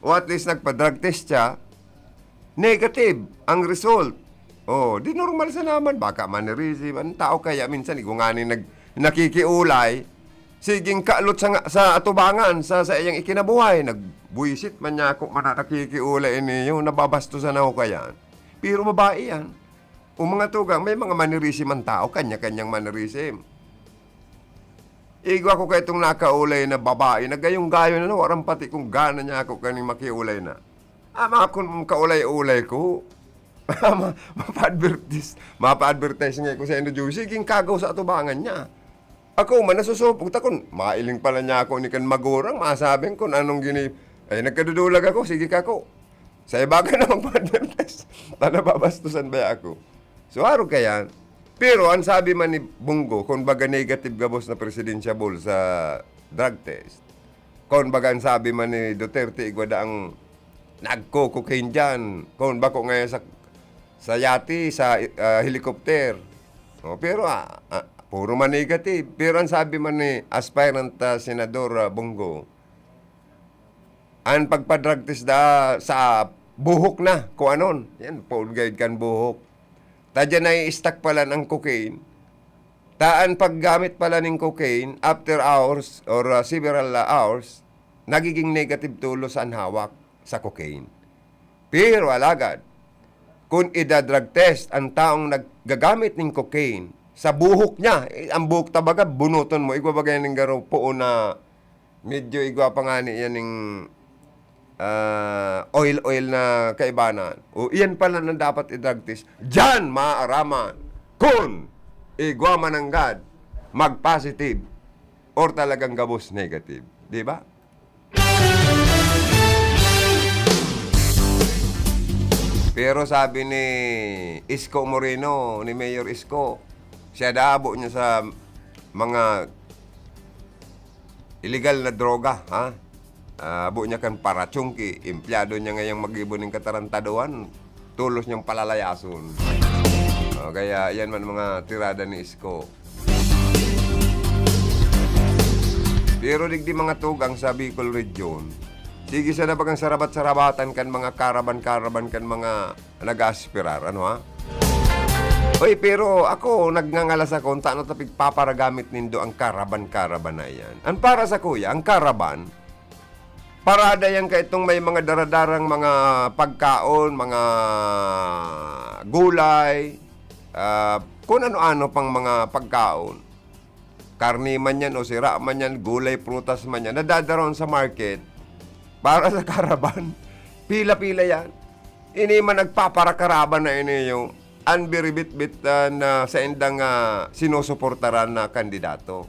O, at least nagpa-drug test siya, negative ang result. O, di normal sa naman, baka mannerism. Ang tao kaya minsan, igwa ngani nag-, nakikiulay, siging kalot sa nga, sa atubangan, sa, sa iyang ikinabuhay. Nagbuwisit man niya ako, man na nakikiulay ini, yung nababastusan ako kaya. Pero babae yan. O mga tugang, may mga mannerism ang tao, kanya-kanyang mannerism. Igwa ko kay itong nakaulay na babae, nagayong-gayo na, no, waran pati kung gana niya ako kaning makiulay na. Ama, kun kaulay-ulay ko, ma-, mapa-advertise, mapa-advertise nga ko sa Indo Joy, siging kagaw sa atubangan niya. Ako man, nasusupog ta kun mailing pala niya ako ni kan magurang, masabing kun anong gini-, ay, nagkadudulag ako, sige ka ko. Sa iba ka na magpa-advertise, ta nababastusan ba ako? So, arog kaya? Pero ang sabi man ni Bongo, kun baga negative gabos na presidential sa drug test, kun baga ang sabi man ni Duterte, igwa daang nagko-cocaine dyan. Kun bako ngayon sa, sa yate, sa, ah, helicopter. Oh, pero, ah, ah, puro man negative. Pero ang sabi man ni aspirant, ah, Senador, ah, Bongo, ang pagpa-drug test da sa buhok na, kung anon. Yan, poon gayod kan buhok. Ta dyan nai-stuck pala ang cocaine. Ta an paggamit pala ning cocaine, after hours or, ah, several, ah, hours, nagiging negative tolos an hawak sa cocaine. Pero alagad, kun ida-drug test ang taong naggagamit ning cocaine sa buhok niya, eh, ang buhok ta baga, bunoton mo, igwa baga yan ning garo, poon na medyo igwa pa ngani yan ning, ah, oil-oil na kaibanan. O, iyan pala na dapat i-drug test. Diyan maaraman kun igwa mananggad mag-positive or talagang gabos negative. Di ba? Pero sabi ni Isko Moreno, ni Mayor Isko, siya daw abo niya sa mga illegal na droga, ha? Ah, abo niya kan paratsungki, empleyado niya ngayang mag-ibo ning katarantaduhan, tolos niyang palalayason. O, kaya yan man mga tirada ni Isko. Pero digdi mga tugang sa Bicol Region, sige sana bagang sarabat-sarabatan kan mga karaban-karaban kan mga nag-aaspirar, ano ha? Oy, pero ako, nagngangalas ako, kung tano ta pigpaparagamit nindo ang karaban-karaban na iyan. Ang para sa kuya, ang karaban, parada yan kaitong may mga daradarang mga pagkaon, mga gulay, ah, kung ano-ano pang mga pagkaon. Karne man yan o sira man yan, gulay, prutas man yan, nadadaraon sa market para sa karaban. Pila-pila yan. Ini man nagpaparakaraban na ini yung unbiribitbit, ah, na sa indang, ah, sinusuportaran na kandidato.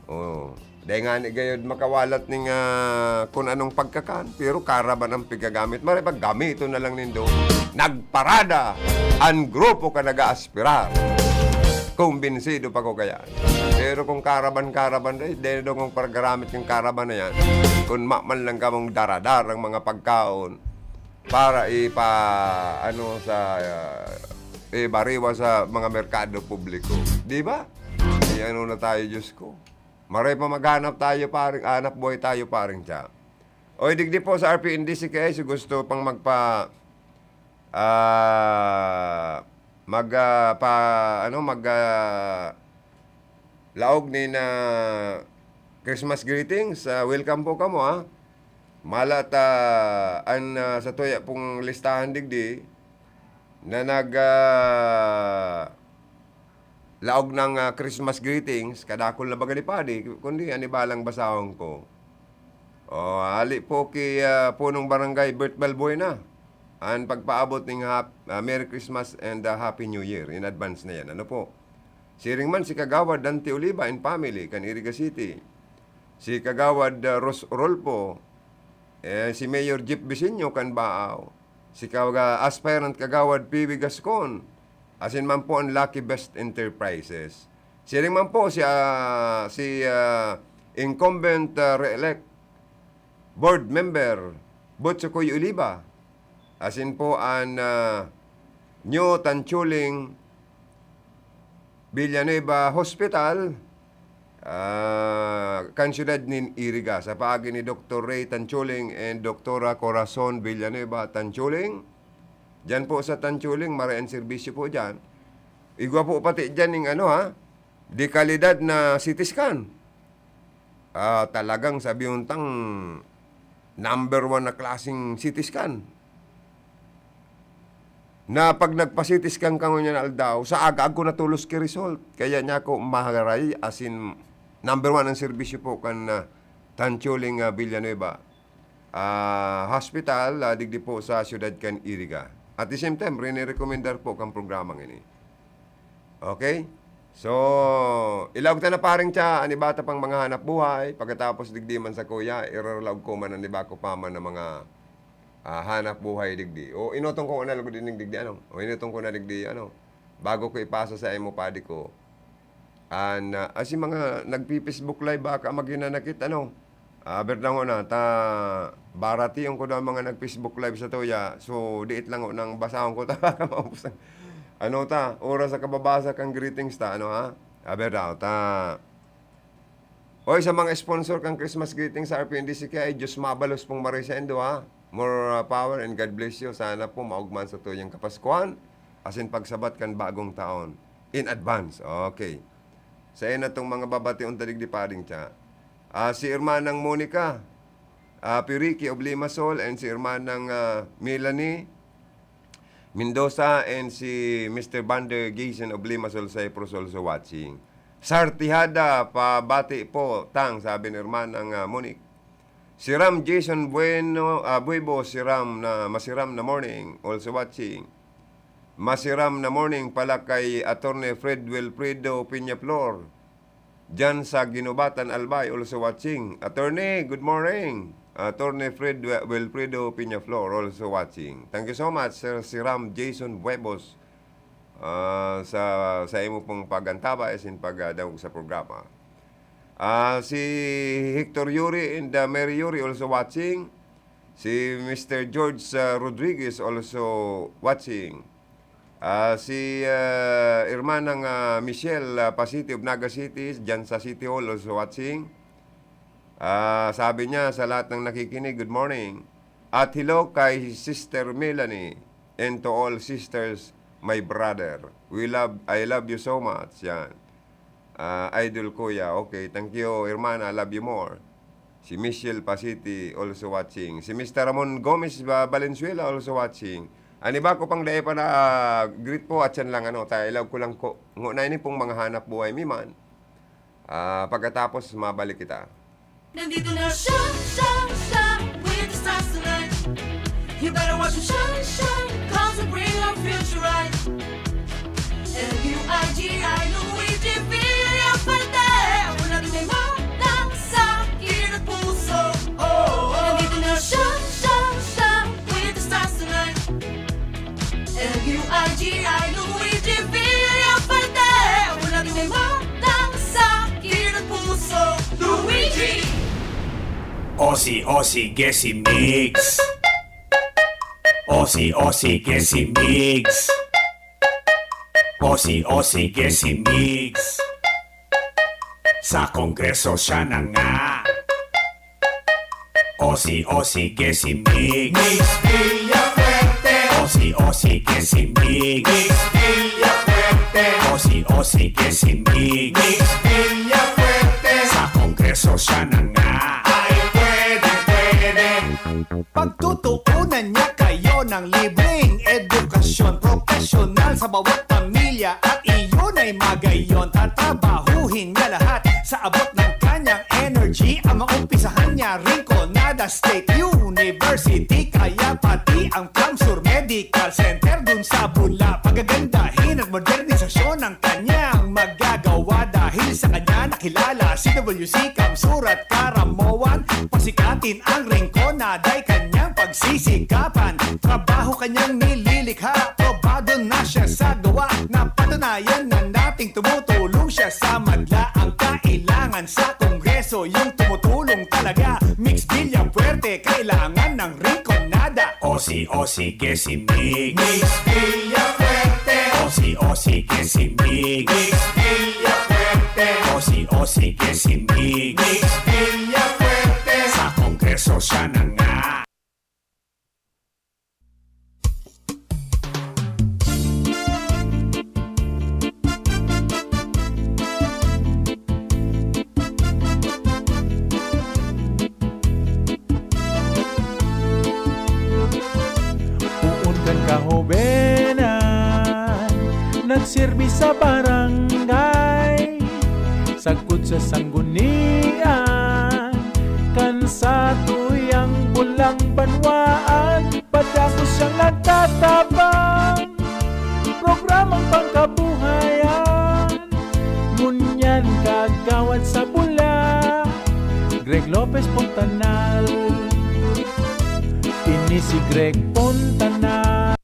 Oh, dai ngani gayod makawalat ning, ah, kun anong pagkakan, pero karaban ang pigagamit. Maray pag gamiton na lang nindo. Nagparada an grupo ka nag-aaspirar. Kumbinsido pa ko kaya. Pero kung karaban-karaban, dai, dai daw kung paggaramit yung karaban na yan. Kung ma-, man lang kamong daradarang mga pagkaon para ipa-, ano, sa, ah, ibariwa sa mga merkado publiko. Di ba? May ano na tayo, Diyos ko. Maray pa maghanap tayo, paring, hanap buhay tayo, paring Cha. Oy, digdi po sa R P N D C K I, si gusto pang magpa-, ah, mag, ah, pa, ano, mag, ah, laog nin, ah, Christmas greetings. Ah, welcome po kamo, ha. Mala ta, an, ah, sa tuya pong listahan digdi, na nag, ah, laog ng, ah, Christmas greetings, kadakul na baga ni Padi, kundi an iba lang basahon ko. Oh, hali po ki, ah, punong barangay Bert Balbuena. an pagpaabot ning hap-, ah, Merry Christmas and, ah, Happy New Year in advance na yan. Ano po? Siring man si Kagawad Dante Oliva and family kan Iriga City. Si Kagawad, ah, Ros Rolfo, eh, si Mayor Jeff Bisinio kan Baao. Si Kaga-, aspirant Kagawad P B Gascon. Asin man po ang Lucky Best Enterprises. Siring man po si, ah, si, ah, incumbent, ah, re-elect board member Butchokoy Oliva. Asin po an, ah, New Tanchuling Villanueva Hospital, ah, kan siyudad nin Iriga. Sa paagi ni Doktor Ray Tanchuling and Doktora Corazon Villanueva Tanchuling. Diyan po sa Tanchuling, maray an serbisyo po diyan. Igwa po pati diyan ning ano, ha, de kalidad na C T scan. Ah, talagang sabi untang number one na klaseng C T scan. Na pag nagpa-C T scan ka ngunyan na aldaw, sa aga-aga ko natulos ki result. Kaya niya ako maharay, as in, number one ang serbisyo po kan, ah, Tanchuling, ah, Villanueva, ah, Hospital, ah, digdi po sa siyudad kan Iriga. At the same time, rinirekomendar po kan programang ini. Okay? So, ilaog ta na, paring Cha, an iba ta pang mga hanap buhay. Pagkatapos digdi man sa kuya, iraralaog ko man an iba ko pa man na mga, ah, hanap buhay digdi. O, inutong ko na lugod ining digdi, ano? O, inutong ko na digdi, ano? Bago ko ipasa sa imo, padi ko. An, ah, asi mga nagpi-Facebook Live, baka maghinanakit, ano? Ah, berdangon na, ta, baratiyon ko daw mga nag-Facebook Live sa tuya. So, diit lang nang basahon ko ta para maubos ang, ano ta, oras sa kababasa kan greetings ta, ano ha? Aber daw ta. Oy, sa mga sponsor kan Christmas greetings sa R P N D C K, ay Diyos mabalos pong maray saindo, ha? More, uh, power and God bless you. Sana po maugman sa tuyang Kapaskuhan, asin pagsabat kan bagong taon. In advance. Okay. Sa inatong mga babation ta digdi, paring Cha. Ah, si Hermanang Monica, ah, Piriki of Limassol, and si Hermanang, ah, Melanie Mendoza, and si Mister Vander Gayson of Limassol, Cyprus, also watching. Sartihada, pabati po, tang, sabi ni Hermanang, ah, Monique. Si Ram Jason Bueno, ah, Buibo, si Ram na, masiram na morning, also watching. Masiram na morning pala kay Attorney Fred Wilfredo Peñaflor, diyan sa Guinobatan, Albay, also watching. Attorney, good morning. Attorney Fred Wi-, Wilfredo Peñaflor, also watching. Thank you so much, Sir Siram Jason Buebos, ah, sa, sa imo pong pag-antabay asin pag, ah, dangog sa programa. Ah, si Hector Yuri and, ah, Mary Yuri also watching. Si Mister George, ah, Rodriguez also watching. Ah, si, ah, Hermanang, ah, Michelle, ah, Pasiti of Naga City, diyan sa City Hall, also watching. Ah, sabi niya, "Sa lahat ng nakikinig, good morning. At hello kay Sister Melanie and to all sisters, my brother. We love, I love you so much." Yan. Ah, idol kuya. Okay, thank you, hermana. Love you more. Si Michelle Pasiti also watching. Si Mister Ramon Gomez Ba-, Valenzuela also watching. An iba ko pang dai pa na, ah, greet po, at yan lang, ano, ta, ilaog ko lang ko. Ngona ini pong mga hanap buhay mi man. Ah, pagkatapos, mabalik kita. Nandito na siya, siya, siya, with the stars tonight. You better watch him shine, shine, 'cause we bring our future right. L U I G I, Luigi Villafuerte. Ako na rin may magdang sa kilid at puso. Oh, oh. Nandito na siya, siya, siya, with the stars tonight. L U I G I, Luigi Villafuerte. Ako na rin may magdang sa kilid at puso. Luigi! Osi, osi, gesi, migs. Osi, osi, gesi, migs. Osi, osi, gesi, migs. Sa Kongreso siya na nga. Osi, osi, gesi, migs. Migs Villafuerte. Osi, osi, gesi, migs. Migs Villafuerte. Osi, osi, gesi, migs. Migs Villafuerte. Sa Kongreso siya na nga. Ay, pwede, pwede. Pagtutuunan niya kayo ng libreng edukasyon profesyonal sa bawat pamilya at iyon ay magayon. Tatrabahuhin niya lahat sa abot ng kanyang energy. Ang maumpisahan niya, Rinconada State University, kaya pati ang Kamsur Med Center dun sa bula, pagagandahin at modernisasyon ang kanyang magagawa. Dahil sa kanya nakilala si W C Kamsur at Karamoan. Pasikatin ang Rinconada ay kanyang pagsisikapan. Trabaho kanyang nililikha, probado na siya sa gawa. Napatunayan na nating tumutulong siya sa madla. Ang kailangan sa Kongreso, yung tumutulong talaga. Migs Villafuerte, kailangan ng Rinconada. O si, o si, que si Migs. Migs Villafuerte. O si, o si, que si Migs. Migs Villafuerte. O si, o si, que si Migs. Migs Villafuerte. Sa Kongreso siya na nga. Poon kan kahobenan, nagserbi sa barangay, sagkod sa sanggunian, kan satuyang bulang banwaan, padagos siyang nagtatabang, programang pangkabuhayan. Ngunyan kagawad sa bula, Greg Lopez Fontanal. Ini si Greg Fontanal.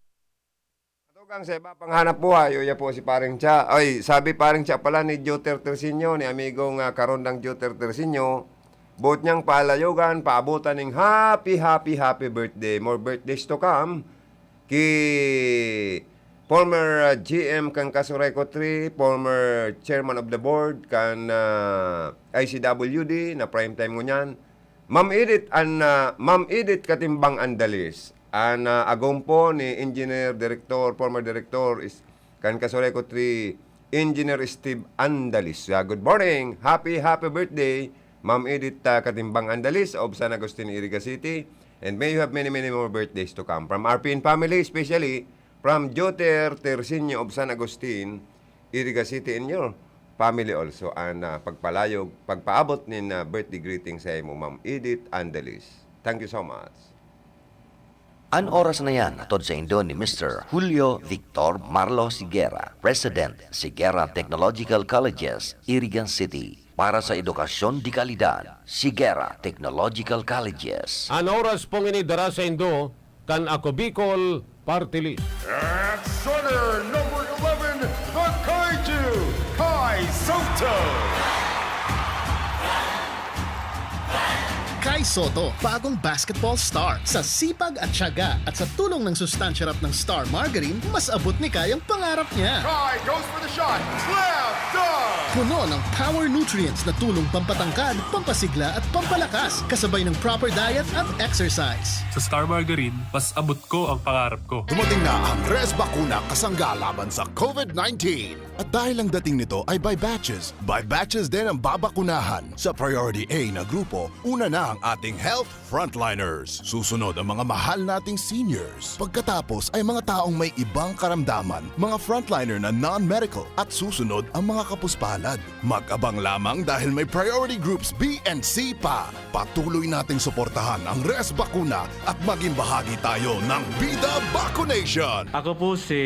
Tugang sa iba pang hanap buhay, uya po si Paring Cha. Ay, sabi Paring Cha pala ni Joter Tersinio, ni amigong, ah, Karondang Joter Tersinio, boot niyang paalayogan, paabotan ning happy, happy, happy birthday. More birthdays to come. Ki former, ah, G M kan Kasuray Kutri, former chairman of the board kan, ah, I C W D na prime time ngunyan. Ma'am Edith an, ah, Ma'am Edith Katimbang Andalis, an, ah, agom po ni Engineer Director, former Director is kan Kasuray Kutri, Engineer Steve Andalis. Ah, good morning! Happy, happy birthday, Ma'am Edith, ah, Katimbang Andalis of San Agustin, Iriga City. And may you have many, many more birthdays to come. From R P N family, especially from Joter Tersinio of San Agustin, Iriga City, and your family also. An, ah, pagpalayog, pagpaabot nin, ah, birthday greeting sa imo, Ma'am Edith Andalis. Thank you so much. An oras na yan, hatod saindo ni Mister Julio Victor Marlo Sigera, President, Sigera Technological Colleges, Iriga City. Para sa edukasyon de kalidad, Sigera Technological Colleges. An oras pong ini dara saindo kan Ako Bicol Party List. At Center number eleven, the Kaiju, Kai Soto. Kai Soto, bagong basketball star. Sa sipag at tiyaga at sa tulong ng Sustansya Rap ng Star Margarine, mas abot ni Kai ang pangarap niya. Kai goes for the shot. Slam dunk! Puno ng power nutrients na tulong pampatangkad, pampasigla at pampalakas, kasabay ng proper diet at exercise. Sa Star Margarine, mas abot ko ang pangarap ko. Dumating na ang Res Bakuna kasangga laban sa COVID nineteen. At dahil ang dating nito ay by batches, by batches din ang babakunahan. Sa Priority A na grupo, una na ang ating health frontliners. Susunod ang mga mahal nating seniors. Pagkatapos ay mga taong may ibang karamdaman, mga frontliner na non-medical, at susunod ang mga kapuspalad. Mag-abang lamang dahil may priority groups B and C pa. Patuloy nating suportahan ang Res Bakuna at maging bahagi tayo ng Bida Vacunation. Ako po si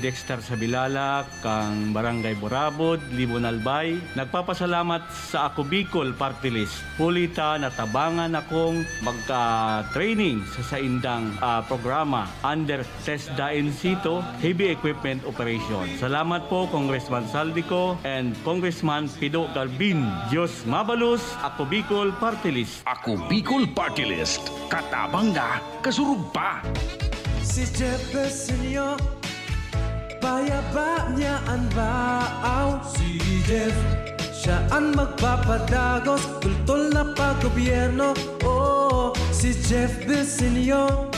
Dexter Sabilala, kan Barangay Burabod, Libon, Albay. Nagpapasalamat sa Ako Bicol Party List. Huli ta natabangan akong magka-training sa saindang, ah, programa under TESDA in situ, heavy equipment operation. Salamat po, Congressman Zaldy Co and Congressman Pido Galvin. Diyos mabalos, Ako Bicol Party List. Ako Bicol Party List. Katabang na, kasurog pa. Si Jeff Bersenio, payaba niya an baaw. Si Jeff, siya an magpapadagos, tultol na paggobyerno. Oo, si Jeff Bersenio.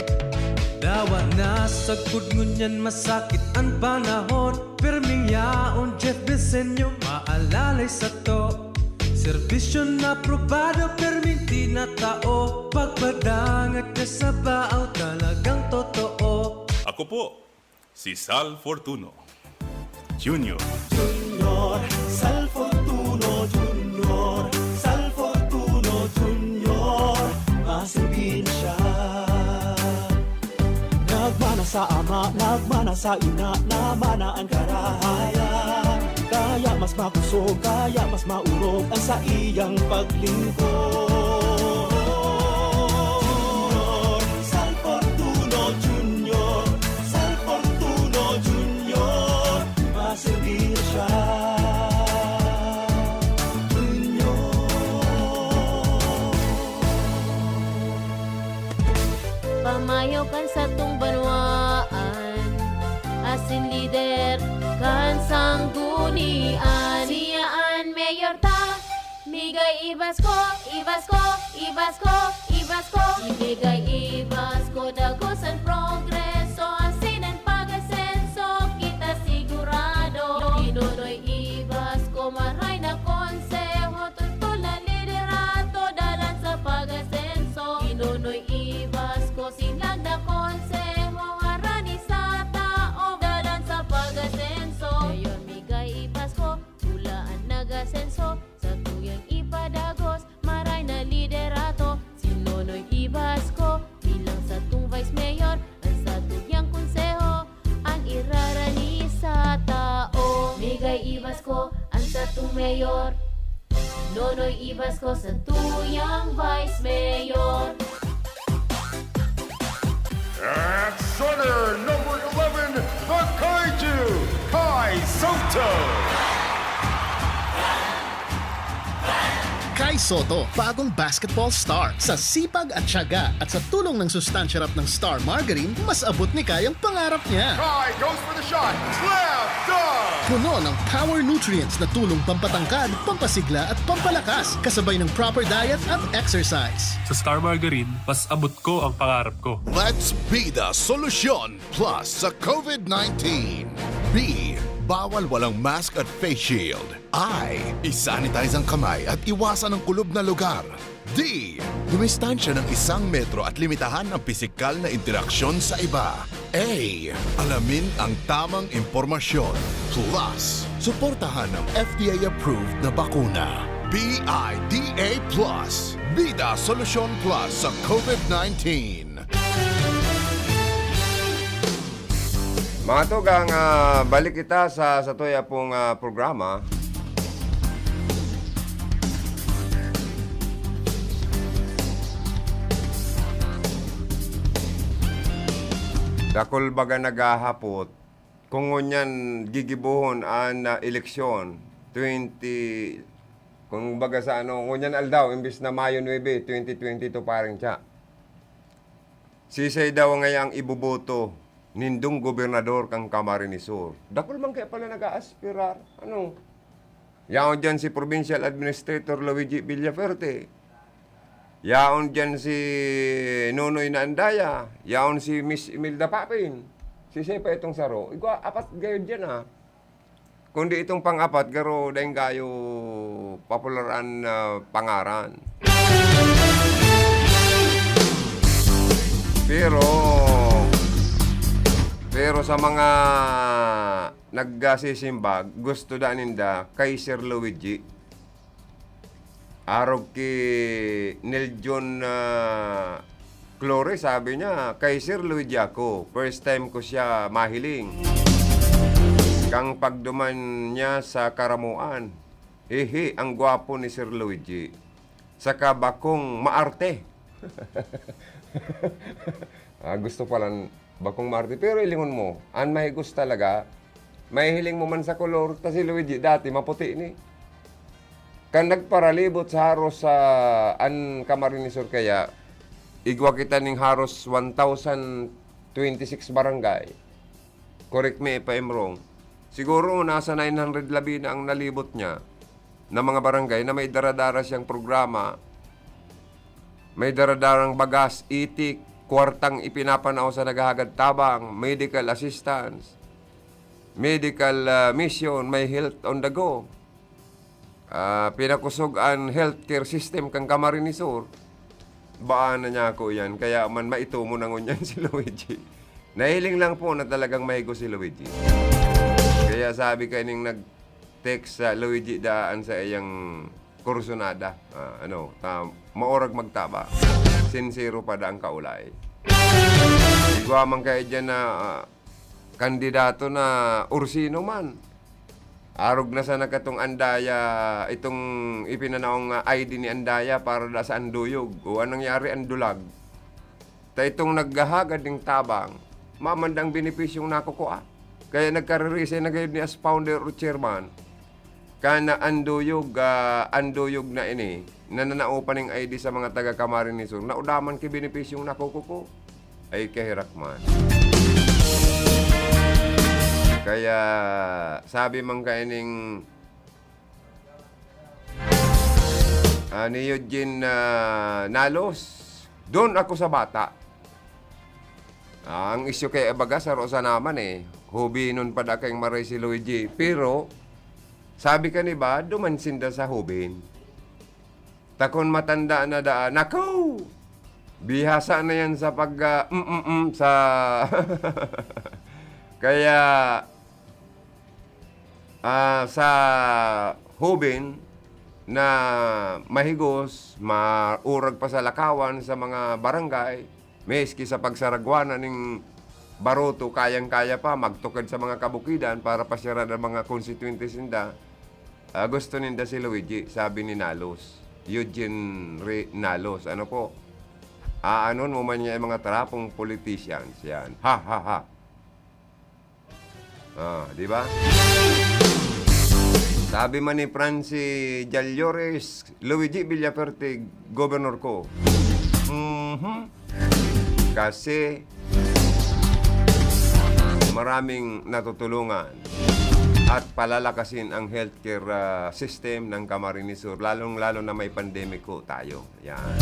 Dawa na sagkod ngunyan masakit an panahon. Pirming yaon, Jeff Bersenio, maalalay sato. Serbisyo na probado, pirming tinatao. Pagpadangat ka sa baaw, talagang totoo. Ako po, si Sal Fortuno Junior. Junior, Sal Fortuno Junior, Sal Fortuno Junior, maserbisyo. Nagmana sa ama, nag Sa ina naman na ang karahayan, kaya mas makusog, kaya mas maurog ang saiyang paglingkod. Junior, Sal Fortuno Junior, Sal Fortuno Junior, maserbiyo siya. Junior. Pamayo kan satong banwaan, asin lider kan sanggunian. Siya an mayor ta, migay i-basko, i-basko, i-basko, i-basko. Migay i-basko, dagos an progreso, asin an pag-asenso, kita sigurado. Ni Nonoy i-basko, maray na konseho, tutol na liderato, dalan sa pag-asenso. Ni Nonoy i-basko, sinlag na konseho, harani sa taom, dalan sa pag-asenso. Mayor, migay i-basko, pula an nag-asenso, satuyang ipadagos, maray na liderato. Si Nonoy i-basko, bilang satong vice mayor, an satuyang konseho, an irarani sa tao. Migay i-basko, an satong mayor. Nonoy i-basko, satuyang vice mayor. At center number eleven, the Kaiju, Kai Soto. Kai Soto, bagong basketball star. Sa sipag at tiyaga at sa tulong ng Sustansya Wrap ng Star Margarine, mas abot ni Kai ang pangarap niya. Kai goes for the shot. Slam dunk! Puno ng power nutrients na tulong pampatangkad, pampasigla at pampalakas, kasabay ng proper diet at exercise. Sa Star Margarine, mas abot ko ang pangarap ko. Let's be the solution plus sa COVID nineteen. B, bawal walang mask at face shield. I, isanitize ang kamay at iwasan ang kulob na lugar. D, dumistansya ng isang metro at limitahan ang pisikal na interaksyon sa iba. A, alamin ang tamang impormasyon. Plus, suportahan ang F D A-approved na bakuna. B I D A plus, Bida Solusyon Plus sa COVID nineteen. Mga tugang, ah, balik kita sa, sa tuya pong, ah, programa. Dakul baga naghahapot kung ngunyan gigibohon an, ah, eleksyon twenty, kung baga sa ano, ngunyan aldaw, imbis na Mayo nuebe, twenty twenty-two, parang siya. Sisay daw ngaya ang iboboto nindong gobernador kan Camarines Sur? Dakul man kaya pala nag-aaspirar. Ano? Yaon diyan si Provincial Administrator Luigi Villafuerte. Yaon diyan si Nonoy na Andaya. Yaon si Miss Imelda Papin. Sisay pa itong saro? Igwa, apat gayod diyan, ah. Kundi itong pang-apat, garo daing gayo popular an, ah, pangaran. Pero, pero sa mga nagsisimbag, gusto da ninda kay Sir Luigi. Arog ki Nel John, ah, Clore, sabi niya, "Kay Sir Luigi ako, first time ko siya mahiling." Kan pagduman niya sa karamoan, "Hehe, ang gwapo ni Sir Luigi. Saka bakong maarte." Ah, gusto palan bakong maarte. Pero hilingon mo, an mahigos talaga, mahihiling mo man sa kolor, ta si Luigi dati maputi ni. Kan nagparalibot sa haros sa an Camarines Sur kaya, igwa kita ning haros one thousand twenty-six barangay. Correct me if I'm wrong. Siguro nasa nine hundred labi na ang nalibot niya na mga barangay na may dara-dara siyang programa, may dara-darang bagas, itik, kwartang ipinapanao sa naghahagad tabang, medical assistance, medical, ah, mission, may health on the go. Ah, pinakusog an healthcare system kan Camarines Sur. Baan na niya ako yan, kaya man maitomo na ngunyan si Luigi. Nahiling lang po na talagang mahigo si Luigi. Kaya sabi kaining nag-text sa Luigi daan sa iyang kursunada, ah, ano, ta-, maorag magtaba. Sinsero pa da ang kaulay. Igwa man kayo dyan na, ah, kandidato na or sino man. Arog na sana katong Andaya, itong ipinanaong, ah, I D ni Andaya para da sa Anduyog. O, anong nangyari? Andulag. Ta itong naghahagad ning tabang, mamandang benepisyong nakukua. Kaya nagkare-resign na gayod ni as founder o chairman. Kana anduyog, ah, anduyog na ini, na nanao pa ning I D sa mga taga Camarines Sur, naudaman ki benepisyong nakukuko. Ay, kahirak man. Kaya, sabi man kaining, ah, ni Eugene, ah, Nalos, "Doon ako sa bata." Ah, ang isyu kay, eh, baga, saro sana man, eh. Hubinon pa da kayong maray si Luigi. Pero, sabi kan iba, duman sinda sa hubin. Ta kun matanda na daa, naku! Bihasa na yan sa pag, ah, mm, mm, mm, sa, kaya, ah, sa hubin na mahigos, maurag pa sa lakawan sa mga barangay, maski sa pagsaragwanan ning baroto, kayang-kaya pa magtukad sa mga kabukidan para pasyaran ang mga konstituyente sinda. Ah, gusto ninda si Luigi, sabi ni Nalos. Eugene Re-, Nalos. Ano po? Aanon mo man niya yung mga trapong politicians. Yan. Ha, ha, ha. Ah, di ba? Sabi man ni Francie Jallores, "Luigi Villafuerte, gobernador ko." Mhm. Kasi maraming natutulungan at palalakasin ang healthcare, ah, system ng Camarines Sur, lalong-lalo na may pandemic ho tayo. Yan.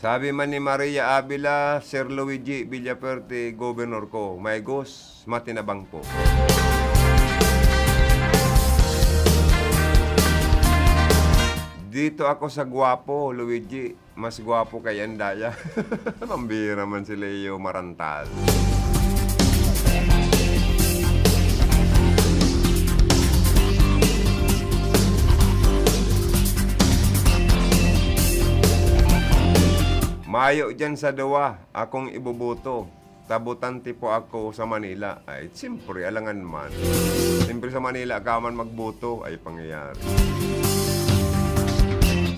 Sabi man ni Maria Avila, "Sir Luigi Villafuerte, gobernador ko. May gos, matinabang po." Dito ako sa gwapo, Luigi. Mas gwapo kay Andaya. Pambira man si Leo Marantal. Mayo dyan sa duwa, akong iboboto. Ta botante po ako sa Manila. Ay, siyempre, alangan man. Siyempre, sa Manila ka man magboto, ay pangyayari.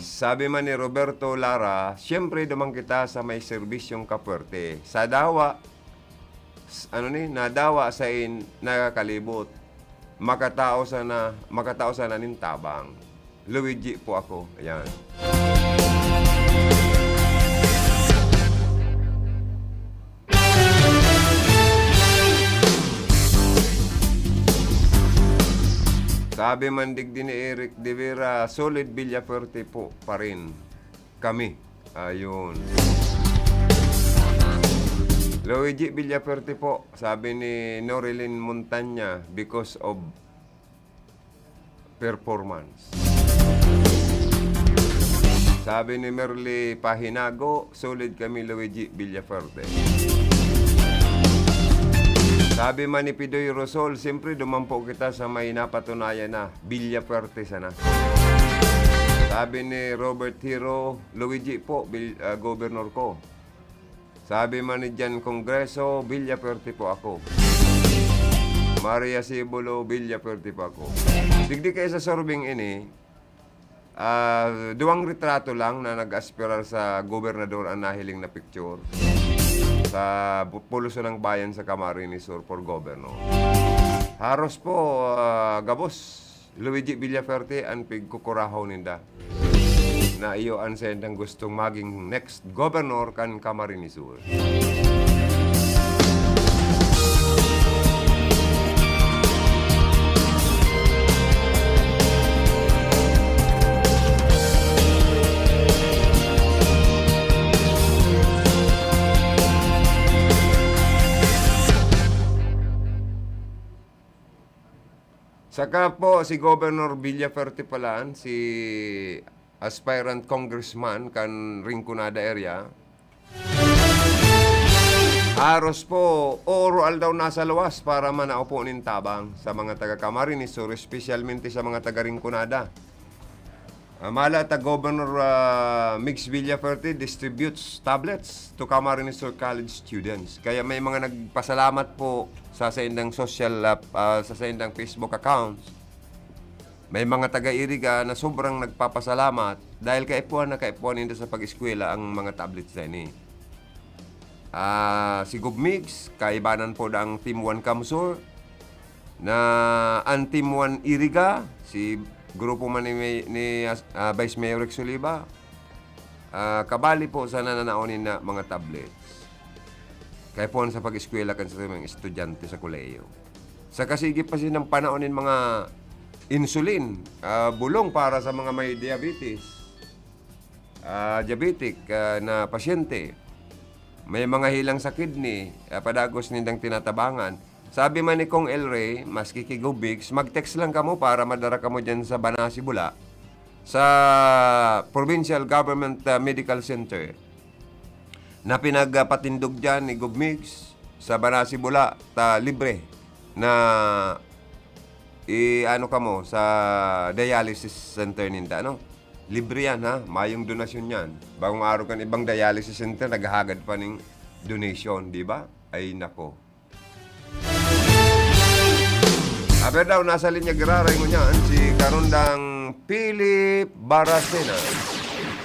Sabi man ni Roberto Lara, "Siyempre, duman kita sa may serbisyong kapuwerte. Sa dawa, s-, ano ni, nadawa sa in, nakakalibot. Makatao sana, makatao sana nin tabang." Luigi po ako. Ayan. Sabi man digdi ni Eric de Vera, "Solid Villafuerte po pa rin kami." Ayun. Luigi Villafuerte po, sabi ni Norilyn Montaña, because of performance. Sabi ni Merly Pahinago, "Solid kami, Luigi Villafuerte." Sabi man ni Pidoy Rosol, "Siyempre, dumampo kita sa may napatunayan na, Villafuerte sana." Sabi ni Robert Hiro, "Luigi po, Vil-, ah, gobernador ko." Sabi man ni Jan Congreso, "Villafuerte po ako." Maria Sibulo, "Villafuerte po ako." Digdi kaya sa surbeng ini, ah, duwang retrato lang na nag-aspirar sa gobernador ang nahiling na picture sa bu-, Puluso ng Bayan sa Camarines Sur for governor. Haros po, ah, gabos Luigi Villafuerte an pigkukurahaw ninda, na iyo an sendang gustong maging next governor kan Camarines Sur. Saka po, si Governor Villafuerte palan, si aspirant congressman kan Rinconada area, aros po, oro aldaw nasa luwas para manao po nin tabang sa mga taga Camarines Sur, espesyalmente sa mga taga Rinconada. Ah, mala ta Governor, ah, Migs Villafuerte distributes tablets to Camarines Sur College students. Kaya may mga nagpasalamat po sa saindang social, ah, ah, sa saindang Facebook accounts. May mga taga-Iriga na sobrang nagpapasalamat dahil kaipuhan na kaipuhan ninda sa pag-eskwela ang mga tablets na ini. Ah, si Gov Migs, kaibanan po ang Team One CamSur, na an Team One Iriga, si grupo man ni, ni, ah, Vice Mayor Rex Oliva, ah, kabali po sa nananaon na mga tablets. Kaipuhan sa pag-eskwela kan sa mga estudyante sa kolehiyo. Sa kasigip pa sinang panahon nin mga insulin, ah, bulong para sa mga may diabetes, ah, diabetic, ah, na pasyente. May mga hilang sa kidney, ah, padagos nindang tinatabangan. Sabi man ni Cong El Rey, maski ki Gov Migs, mag-text lang kamo para madara kamo dyan sa Banasi Bula, sa Provincial Government, ah, Medical Center na pinagpatindog dyan ni Gov Migs sa Banasi Bula, ta libre na i-ano kamo sa dialysis center ninda, no? Libre yan, ha? Mayong donasyon yan. Bagong araw kan ibang dialysis center, naghahagad pa ning donation, di ba? Ay, nako. Aber daw, nasa linya giraray ngunyan si Karondang Philip Baracena.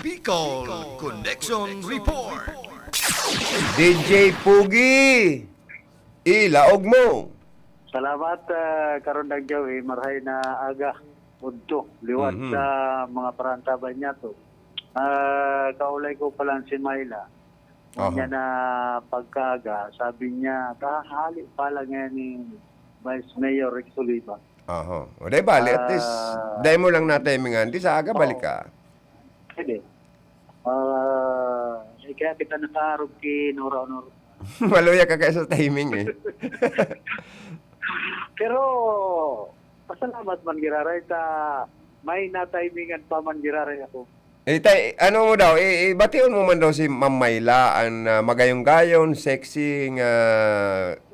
Bicol Connection Report. D J Pugi, ilaog mo. Salamat, ah, Karondang Joey. Marhay na aga, udto, liwat Mhm. sa mga parantaban niya to. Ah, kaulay ko pa lang si Myla. Aha. Niya na pagkaaga, sabi niya, "Kahali pa lang yan ni Vice Mayor Rex Oliva." Aha. O, dai bali, at least, Ah. dai mo lang natimingan. Di sa aga, Oo. balik ka. Pwede. Ah, eh, kaya kita nakaarog ki Nora Honor. Maluya ka kaya sa timing, eh. Pero, pasalamat man giraray ta may natimingan pa man giraray ako. Eh, tay, ano mo daw, i-, ibation mo man daw si Ma'am Myla, an, ah, magayong-gayon, sexy nga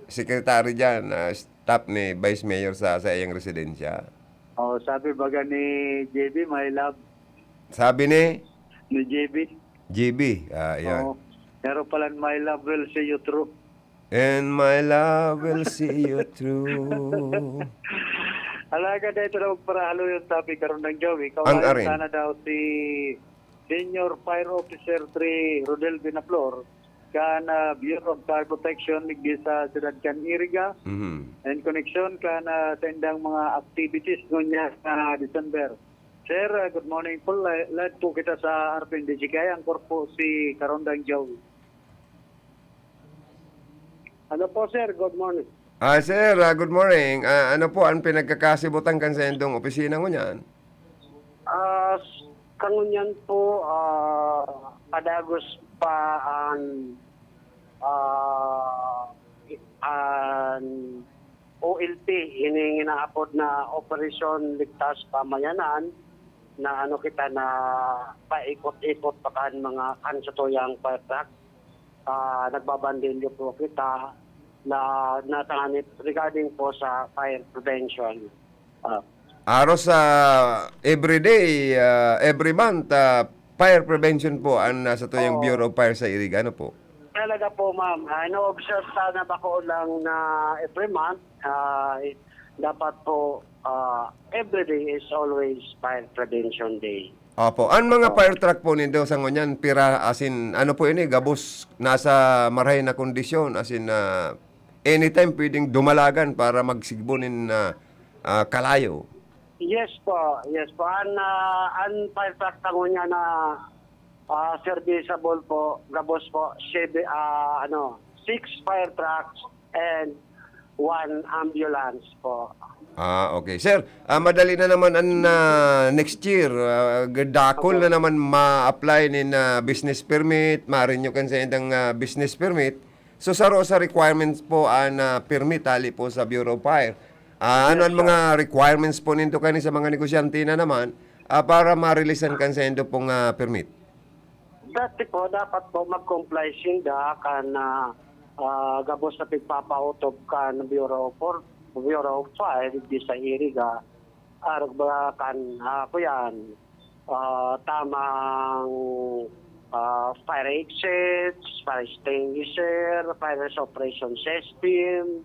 secretary diyan, ah, staff ni Vice Mayor sa, sa iyang residensya. Oh, sabi baga ni J B, "My love." Sabi ni? Ni J B. J B, ah, yan. Oo. Pero pala, "My love will see you through." And my love will see you through. Alagad na ito na magparahaloy ang topic karon ng Joey. Ang Kawayan arin. Sana daw si Senior Fire Officer three Rodel Binaflor kan, ah, Bureau of Fire Protection, digdi sa siyudad kan Iriga, Mhm. in connection kan, ah, sa indang mga activities ngunyan na December. Sir, ah, good morning po. Li-, live po kita sa R P N D G K I. Ang korpo si Karondang Joey. Ano po, sir? Good morning. Ah, sir, ah, good morning. Ah, ano po ang pinagkakasibutan kan sa indong opisina ngunyan? Ah, s-, kangunyan po, ah, padagos pa an, ah, i-, an O L P, ini nga inaapod na Operasyon Ligtas Pamayanan, na ano kita, na paikot-ikot pa kan mga, kan satuyang fire truck. Ah, nagbabandilyo po kita na, na tanganit regarding po sa fire prevention. Ah. Aros sa everyday, ah, every month, ah, fire prevention po ang nasa tuyang Oo. Bureau of Fire sa Iriga, ano po? Talaga po, ma'am. Ah, ino-observe sana bako lang na every month, ah, dapat po, ah, every day is always Fire Prevention Day. Opo. Ang mga Opo. fire truck po nindo sa ngunyan, pira, as in, ano po ini, gabos, nasa marahay na kondisyon, as in, ah, anytime pwedeng dumalagan para magsigbo nin, ah, ah, kalayo. Yes po, yes po. An, ah, an fire truck sa ngunyan na, ah, serviceable po, gabos po, sibe-, ah, ano, six fire trucks and one ambulance po. Ah, okay. Sir, ah, madali na naman an, ah, next year, ah, g-, dakul Opo. na naman ma-apply nin, ah, business permit, ma-renew kan sa indang, ah, business permit. So, saro sa requirements po an, ah, permit hali po sa Bureau of Fire. Ah, ano Yes, an sir. mga requirements po nindo kani sa mga negosyante na naman, ah, para ma-releasean kan sa indo pong, ah, permit? Dati po, dapat po mag-comply sinda kan, ah, ah, gabos na pigpapautob kan Bureau of Por-, Bureau of Fire digdi sa Iriga. Arog ba kan, ah, kuyan, ah, tamang, ah, fire exits, fire extinguisher, fire suppression system.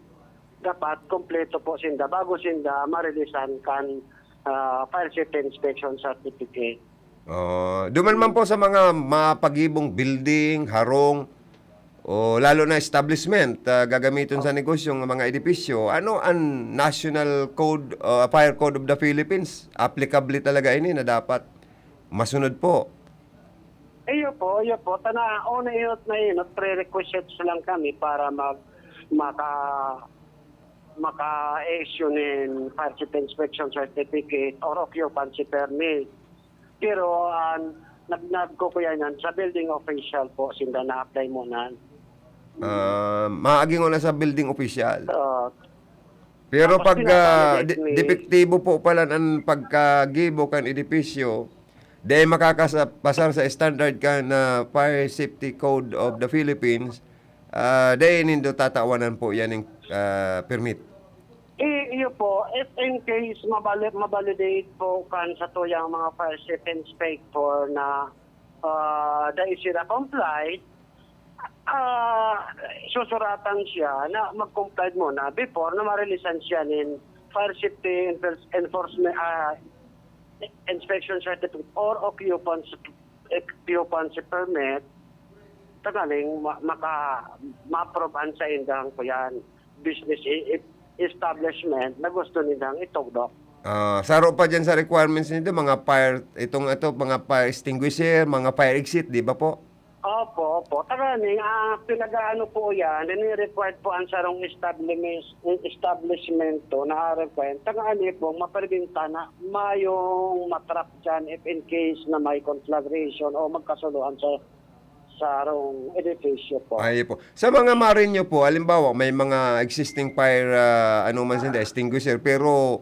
Dapat kompleto po sinda bago sinda marilisan kan, ah, fire safety inspection certificate. Oh, duman man po sa mga mapagibong building, harong, o lalo na establishment, ah, gagamiton sa negosyo ng mga edipisyo, ano ang National Code, ah, Fire Code of the Philippines? Applicable talaga ini na dapat masunod po? Iyo po, iyo po. Tana, una inot na inot, prerequisites lang kami para mag, maka, maka-issue nin fire safety inspection certificate or occupancy permit. Pero ang nag nagkukuya niyan sa building official po, sinda na-apply mo na. Ah, maagi ngona sa building official. Ah, Pero Tapos pag ah, pinavalidate di- ni- depektibo po pala ang pagkagibo kan edipisyo, dai makakapasar sa standard kan ah, Fire Safety Code of the Philippines, ah, dai nindo tatawanan po yan ng ah, permit. I, iyo po, if in case mabali, mabalidate po kan sa tuyang mga fire safety inspector na ah, dai sila complied, ah, susuratan siya na mag-comply muna before na marilisan siya nin fire safety enforce- enforcement ah, inspection certificate or occupancy, occupancy permit, tanganing ma- maka ma-approve an sa indang kuyan business e- e- establishment na gusto nilang itugdok. Ah, saro pa dyan sa requirements nito, mga fire, itong ito, mga fire extinguisher, mga fire exit, di ba po? Opo, opo. Tanganing, ah, pinag-aano po yan, nire-required po ang sarong establishment, establishment to na required. Tanganing po, mapreventa na mayong matrap dyan if in case na may conflagration o magkasuluhan sa sarong edificio po. Ay po. Sa mga marin nyo po, halimbawa, may mga existing fire, ah, ano man sila, extinguisher, pero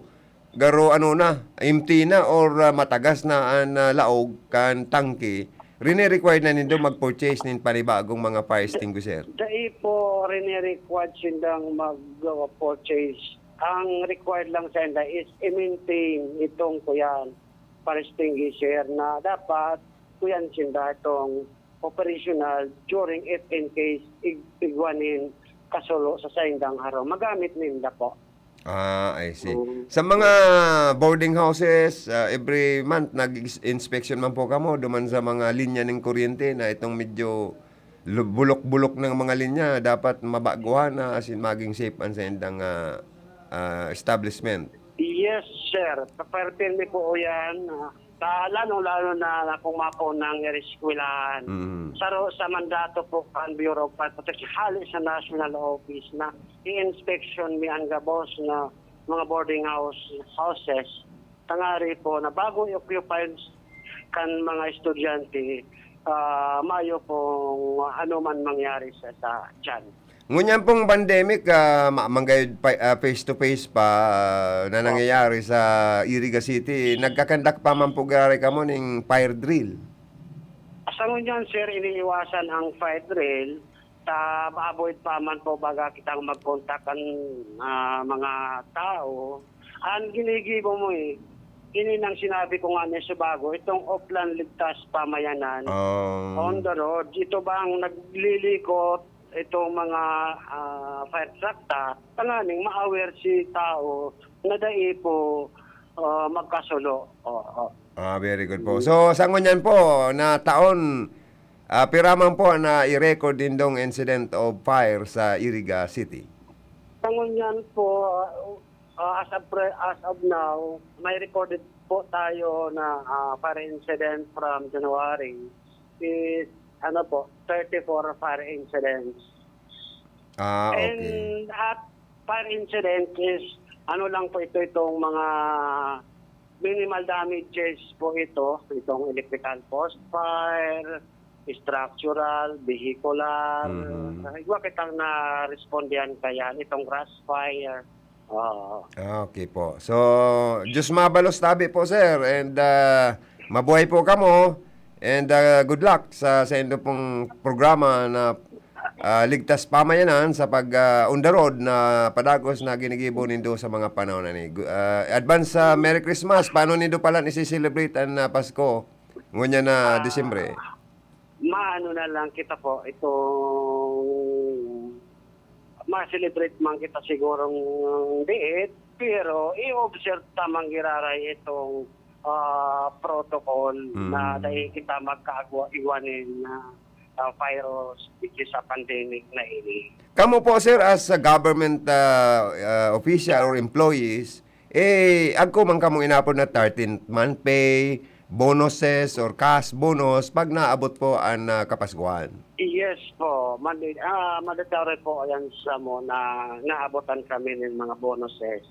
garo ano na, empty na or ah, matagas na ang ah, laog kan tangke, rine-required na nindo mag-purchase nin panibagong mga fire extinguisher. Dai po rine-required sindang mag-purchase. Ang required lang sa inda is i-maintain itong kuyan, fire extinguisher na dapat kuyan sinda itong operational during if in case ig- igwa nin kasulo sa saindang harong. Magamit ninda po. Ah, I see. Mm. Sa mga boarding houses, ah, every month nag-inspection man po kamo duman sa mga linya ning kuryente na itong medyo lu- bulok-bulok ng mga linya, dapat mabaguhan na asin maging safe ang sa indang ah, ah, establishment. Yes, sir. Perpirme po yan. Ah, ta- lalo-lalo na, na kung mapo ng eskwelahan. Mm. Saro sa mandato po ang Bureau of Fire Protection, hali sa National Office na i-inspection mi ang gabos na mga boarding house houses. Tangari po na bago i-occupy kan mga estudyante, ah, mayo pong ano man mangyari sa, sa dyan. Ngunyan pong pandemic, ah, ma- manggayod pa, ah, face-to-face pa ah, na nangyayari sa Iriga City. Nagkakandak pa man po gari kamo ning fire drill. Sa ngunyan, sir, iniiwasan ang fire drill. Ta maavoid pa man po baga kitang mag-contact ang ah, mga tao. Ang ginigibo mo eh, ini nang sinabi ko nga ni subago, itong Oplan Ligtas Pamayanan Um, on the road. Ito bang naglilikot itong mga ah, fire truck ta? Tanganing ma-aware si tao na dai po ah, magkasulo. Oo. Ah, very good po. So, sa ngunyan po na taon, ah, pira man po na i-record nindong incident of fire sa Iriga City? Sa ngunyan po, ah, as of pre- as of now, may recorded po tayo na ah, fire incident from January is ano po, thirty-four fire incidents. Ah, okay. And at fire incident is ano lang po ito, itong mga minimal damages po ito, itong electrical post fire, structural, vehicular. Mhm. Igwa kitang na-respondihan kaya itong grass fire. Oo. Ah, okay po. So, Diyos mabalos tabi po, sir. And ah, mabuhay po kamo. And ah, good luck sa sa indo pong programa na ah, ligtas pamayanan sa pag, ah, on the road na padagos na ginigibo nindo sa mga panahon na ini. Gu-, ah, advance, ah, Merry Christmas. Paano nindo pala isi-celebrate an, ah, Pasko ngunyan na Ah, Disyembre? Maano na lang kita po, itong ma-celebrate man kita sigurong diit, pero i-observe ta man giraray itong, ah, protocol Mm. na dai kita magkaagwa-igwanin na, ah, virus, which is a pandemic na ini. Kamo po, sir, as a government, ah, ah, official or employees, eh, agko man kamo inapod na thirteenth month pay, bonuses or cash bonus pag naabot po an, ah, Kapaskuhan? Yes po, mandi-, ah, mandatory po yan sa mo na naabotan kami ng mga bonuses.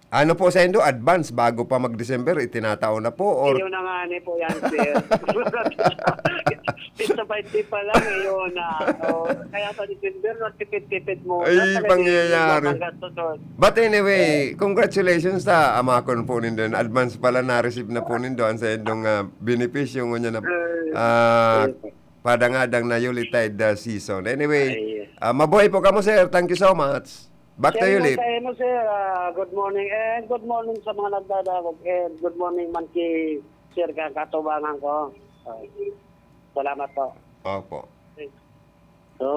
Ano po sa indo, advance bago pa mag-December, itinatao na po, or Yun na nga ni po yan, sir. Pizza bite pa lang, yun na. So, kaya sa December, nagtipid-tipid mo. Ay, Talaga yung pangyayari. Mga gastos, oh. But anyway, congratulations sa amakon po nindo. Advance pala na-receive na po nindo ang sa indong, ah, benepisyo ngunyan na, Ay, ah, yes. Padangadang na Yuletide, ah, season. Anyway, Ay, yes. ah, mabuhay po kamo, sir. Thank you so much. Back to Sir, you, Lip. Sa imo, sir. Ah, good morning. And good morning sa mga nagdadakop. And good morning man ki Sir ka-, katubangan ko. Ah, salamat po. Opo. So,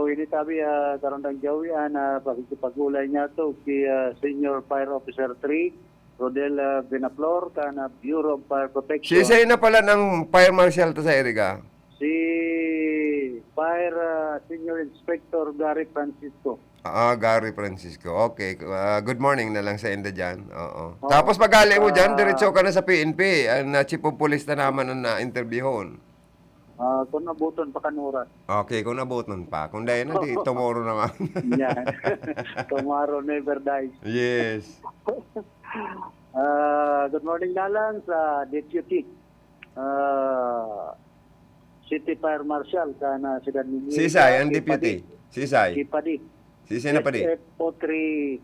ini tabi, ah, Karandang Joey, ah, na pakikipag-ulay niya to ki, ah, Senior Fire Officer three, Rodel, ah, Benaflor, ka na Bureau of Fire Protection. Sisay na pala ng fire marshal to sa Iriga? Si Fire, ah, Senior Inspector Gary Francisco. Ah, Gary Francisco. Okay. Ah, good morning na lang sa inda dyan. Oo. Oo. Tapos pag-ali mo dyan, Ah. diretso ka na sa P N P. Ang, ah, chief of police na naman ang na-interviewon. Ah, kung nabuton pa kan oras. Okay, kung nabuton pa. Kung dahil na, di, tomorrow naman. Yan. Tomorrow never dies. Yes. Ah, good morning na lang sa Deputy, ah, City Fire Marshal sa na Siyudad ni Sisay, ang Deputy. Sisay. Si Padi. Sisay na Padi. S F O three,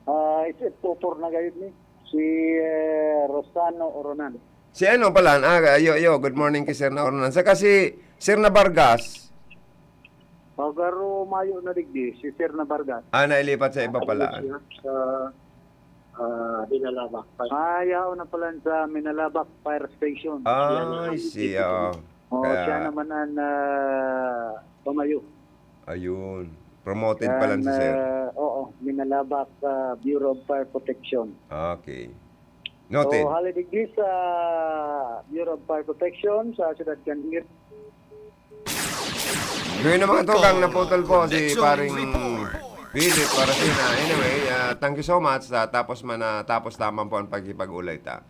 ah, S F O four na gayud ni. Si, eh, Rosano Oronan. Si ano pala, ah, yo, yo, good morning kay Sir na Oronan. Saka si Sir na Vargas. Pagaro mayo na digdi, si Sir na Vargas. Ah, nailipat sa iba pala. Ano siya? Sa, ah, Minalabac. Ah, yaon na pala sa Minalabac Fire Station. Ah, Siya na I ang see, chief. Oo. Oh, Kaya siya naman ang, ah, pamayo. Ayun. Promoted pa lang si Sir. Yan, ah, oo, Minalabac, ah, Bureau of Fire Protection. Okay. Noted. So, hali digdi sa Bureau of Fire Protection sa siyudad kan Ir- Yun ang mga tugang, naputol po si Connection paring Report. Philip Parasina. Anyway, ah, thank you so much. Ah, tapos man na, tapos lamang po ang pagkipag-ulay ta.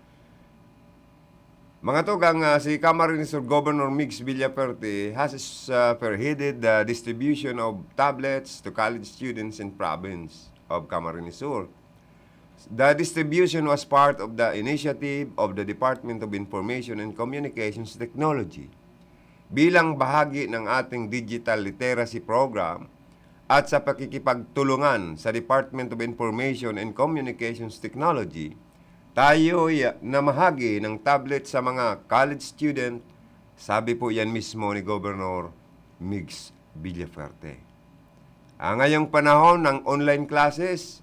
Mga tugang, ah, si Camarines Sur Governor Migs Villafuerte has, ah, spearheaded the distribution of tablets to college students in province of Camarines Sur. The distribution was part of the initiative of the Department of Information and Communications Technology bilang bahagi ng ating digital literacy program at sa pakikipagtulungan sa Department of Information and Communications Technology, tayo'y namahagi ng tablet sa mga college student, sabi po yan mismo ni Governor Migs Villafuerte. Ang ngayong panahon ng online classes,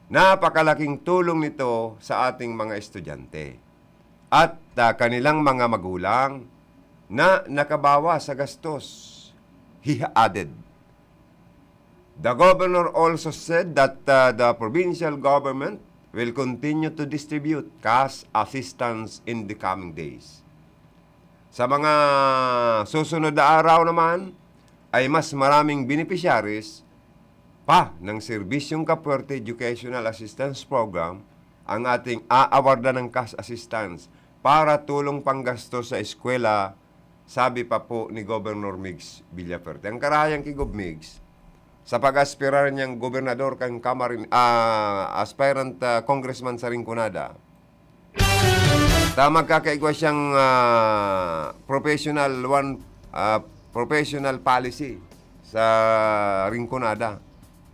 napakalaking tulong nito sa ating mga estudyante at, ah, kanilang mga magulang na nakabawas sa gastos, he added. The governor also said that, uh, the provincial government will continue to distribute cash assistance in the coming days. Sa mga susunod na araw naman, ay mas maraming beneficiaries pa ng Serbisyong Kapuwerte Educational Assistance Program ang ating aawardan ng cash assistance para tulong panggastos sa eskwela, sabi pa po ni Governor Migs Villafuerte. Ang karahayan ki Gov Migs, sa pag-aspirar niyang gobernador kan Kamarin-, ah, aspirant, ah, congressman sa Rinconada, ta magkakaigwa siyang, ah, professional one, ah, professional policy sa Rinconada.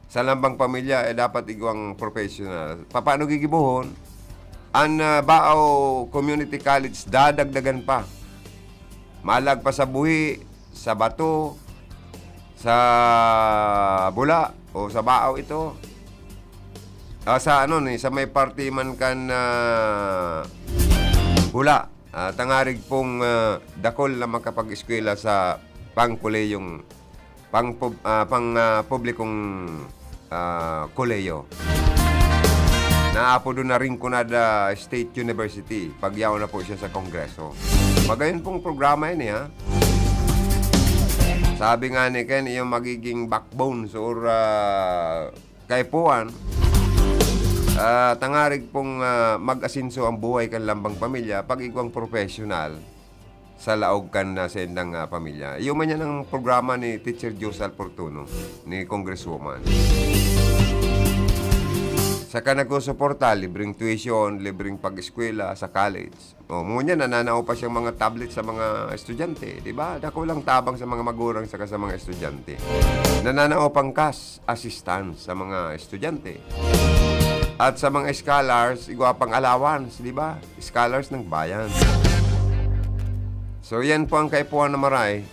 Sa lambang pamilya, eh, dapat igwang professional. Papaano gigibohon? An, ah, Baao Community College, dadagdagan pa. Malag pa sa buhi, sa bato, sa Bula o sa Baao ito. Ah, sa ano ni, sa may parte man kan, ah, Bula. Ah, tangarig pong, ah, dakul na makapag-eskwela sa pangkolehiyong, pang pub-, ah, pang, ah, publikong, ah, kolehiyo. Naapod na Rinconada State University, pagyaon na po siya sa Kongreso. Magayon pong programa ini, ha? Sabi nga ni Ken, iyong magiging backbone or, ah, kaipuhan, ah, tangarig pong, ah, mag-asenso ang buhay kan lambang pamilya, pag igwang professional sa laog kan, ah, sendang, ah, pamilya. Iyo man yan ang programa ni Teacher Josal Fortuno, ni Congresswoman. Saka nagsusuporta, libreng tuition, libreng pag-eskwela sa college. O, ngunyan, nananao pa siyang mga tablet sa mga estudyante, di ba? Dakulang tabang sa mga magurang saka sa mga estudyante. Nananao pang cash assistance sa mga estudyante. At sa mga scholars, igwa pang allowance, di ba? Scholars ng bayan. So, yan po ang kaipuhan na maray.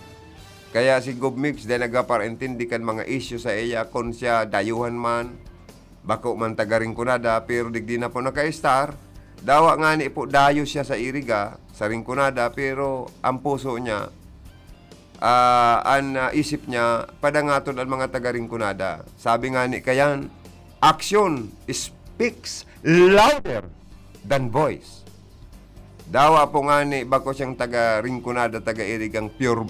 Kaya si Gov Migs, dahil nagpapaintindi kan mga issue sa iya, kung siya dayuhan man, bako man taga Rinconada, pero digdi na po naka-star. Dawa ngani po dayo siya sa Iriga, sa Rinconada, pero ang puso niya, ah, an, ah, isip niya, padangaton an mga taga Rinconada. Sabi ngani kayan, "Action speaks louder than voice." Dawa po ngani, bako siyang taga Rinconada, taga Iriga, pure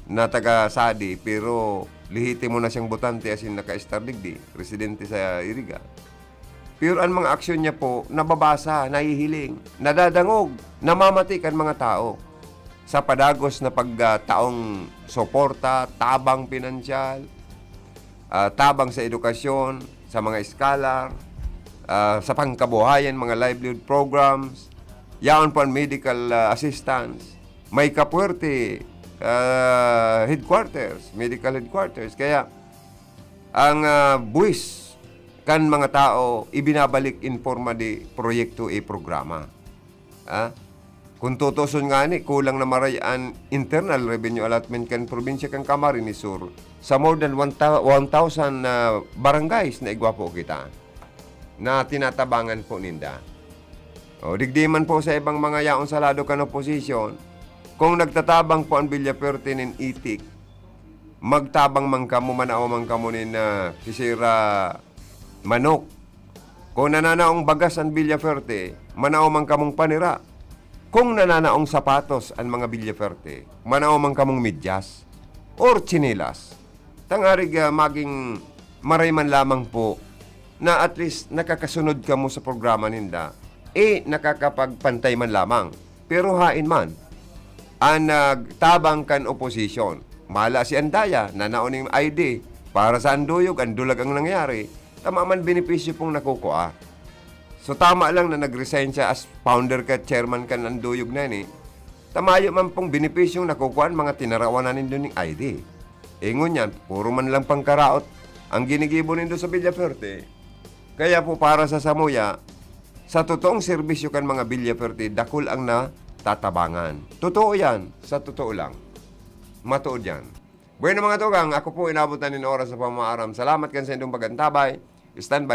na taga Sadi, pero lehitimo na siyang botante asin naka-star digdi, residente sa Iriga. Pero an mga aksyon niya po, nababasa, nahihiling, nadadangog, namamati kan mga tao. Sa padagos na pagtaong suporta, tabang pinansyal, ah, tabang sa edukasyon, sa mga scholar, ah, sa pangkabuhayan, mga livelihood programs, yaon po an medical, ah, assistance. May Kapuerte, ah, headquarters, medical headquarters. Kaya, ang, ah, buwis kan mga tao, ibinabalik in porma de proyekto e programa. Ah, kung tutuson ngani, kulang na maray an internal revenue allotment kan probinsya kan Camarines Sur sa more than one thou-, one thousand na barangays na igwa po kita na tinatabangan po ninda. O, digdi man po sa ibang mga yaon sa lado kan oposisyon, kung nagtatabang po an Villafuerte nin itik, magtabang man kamo, manao man kamo nin, ah, sisira manok. Kung nananaong bagas an Villafuerte, manao man kamong panira. Kung nananaong sapatos an mga Villafuerte, manao man kamong medyas or tsinelas. Tangarig, ah, maging maray man lamang po na at least nakakasunod kamo sa programa ninda, eh, nakakapagpantay man lamang. Pero hain man, an nagtabang kan oposisyon, mala si Andaya, nanao ning I D, para sa Anduyog, Andulag ang nangyari, tama man benepisyo pong nakukua. So, tama lang na nag-resign siya as founder ka chairman kan Anduyog na ini. Tamayo man pong benepisyong nakukua ang mga tinarawan na nindo ning I D. Ingon yan, puro man lang pangkaraot ang ginigibo nindo sa Villafuerte. Kaya po, para sa samuya, sa totoong serbisyo kan mga Villafuerte, dakul ang natatabangan. Totoo yan, sa totoo lang. Matuod yan. Bueno, mga tugang, ako po inabot na nin oras sa pamaaram. Salamat kan sa indong pagantabay. Stand by.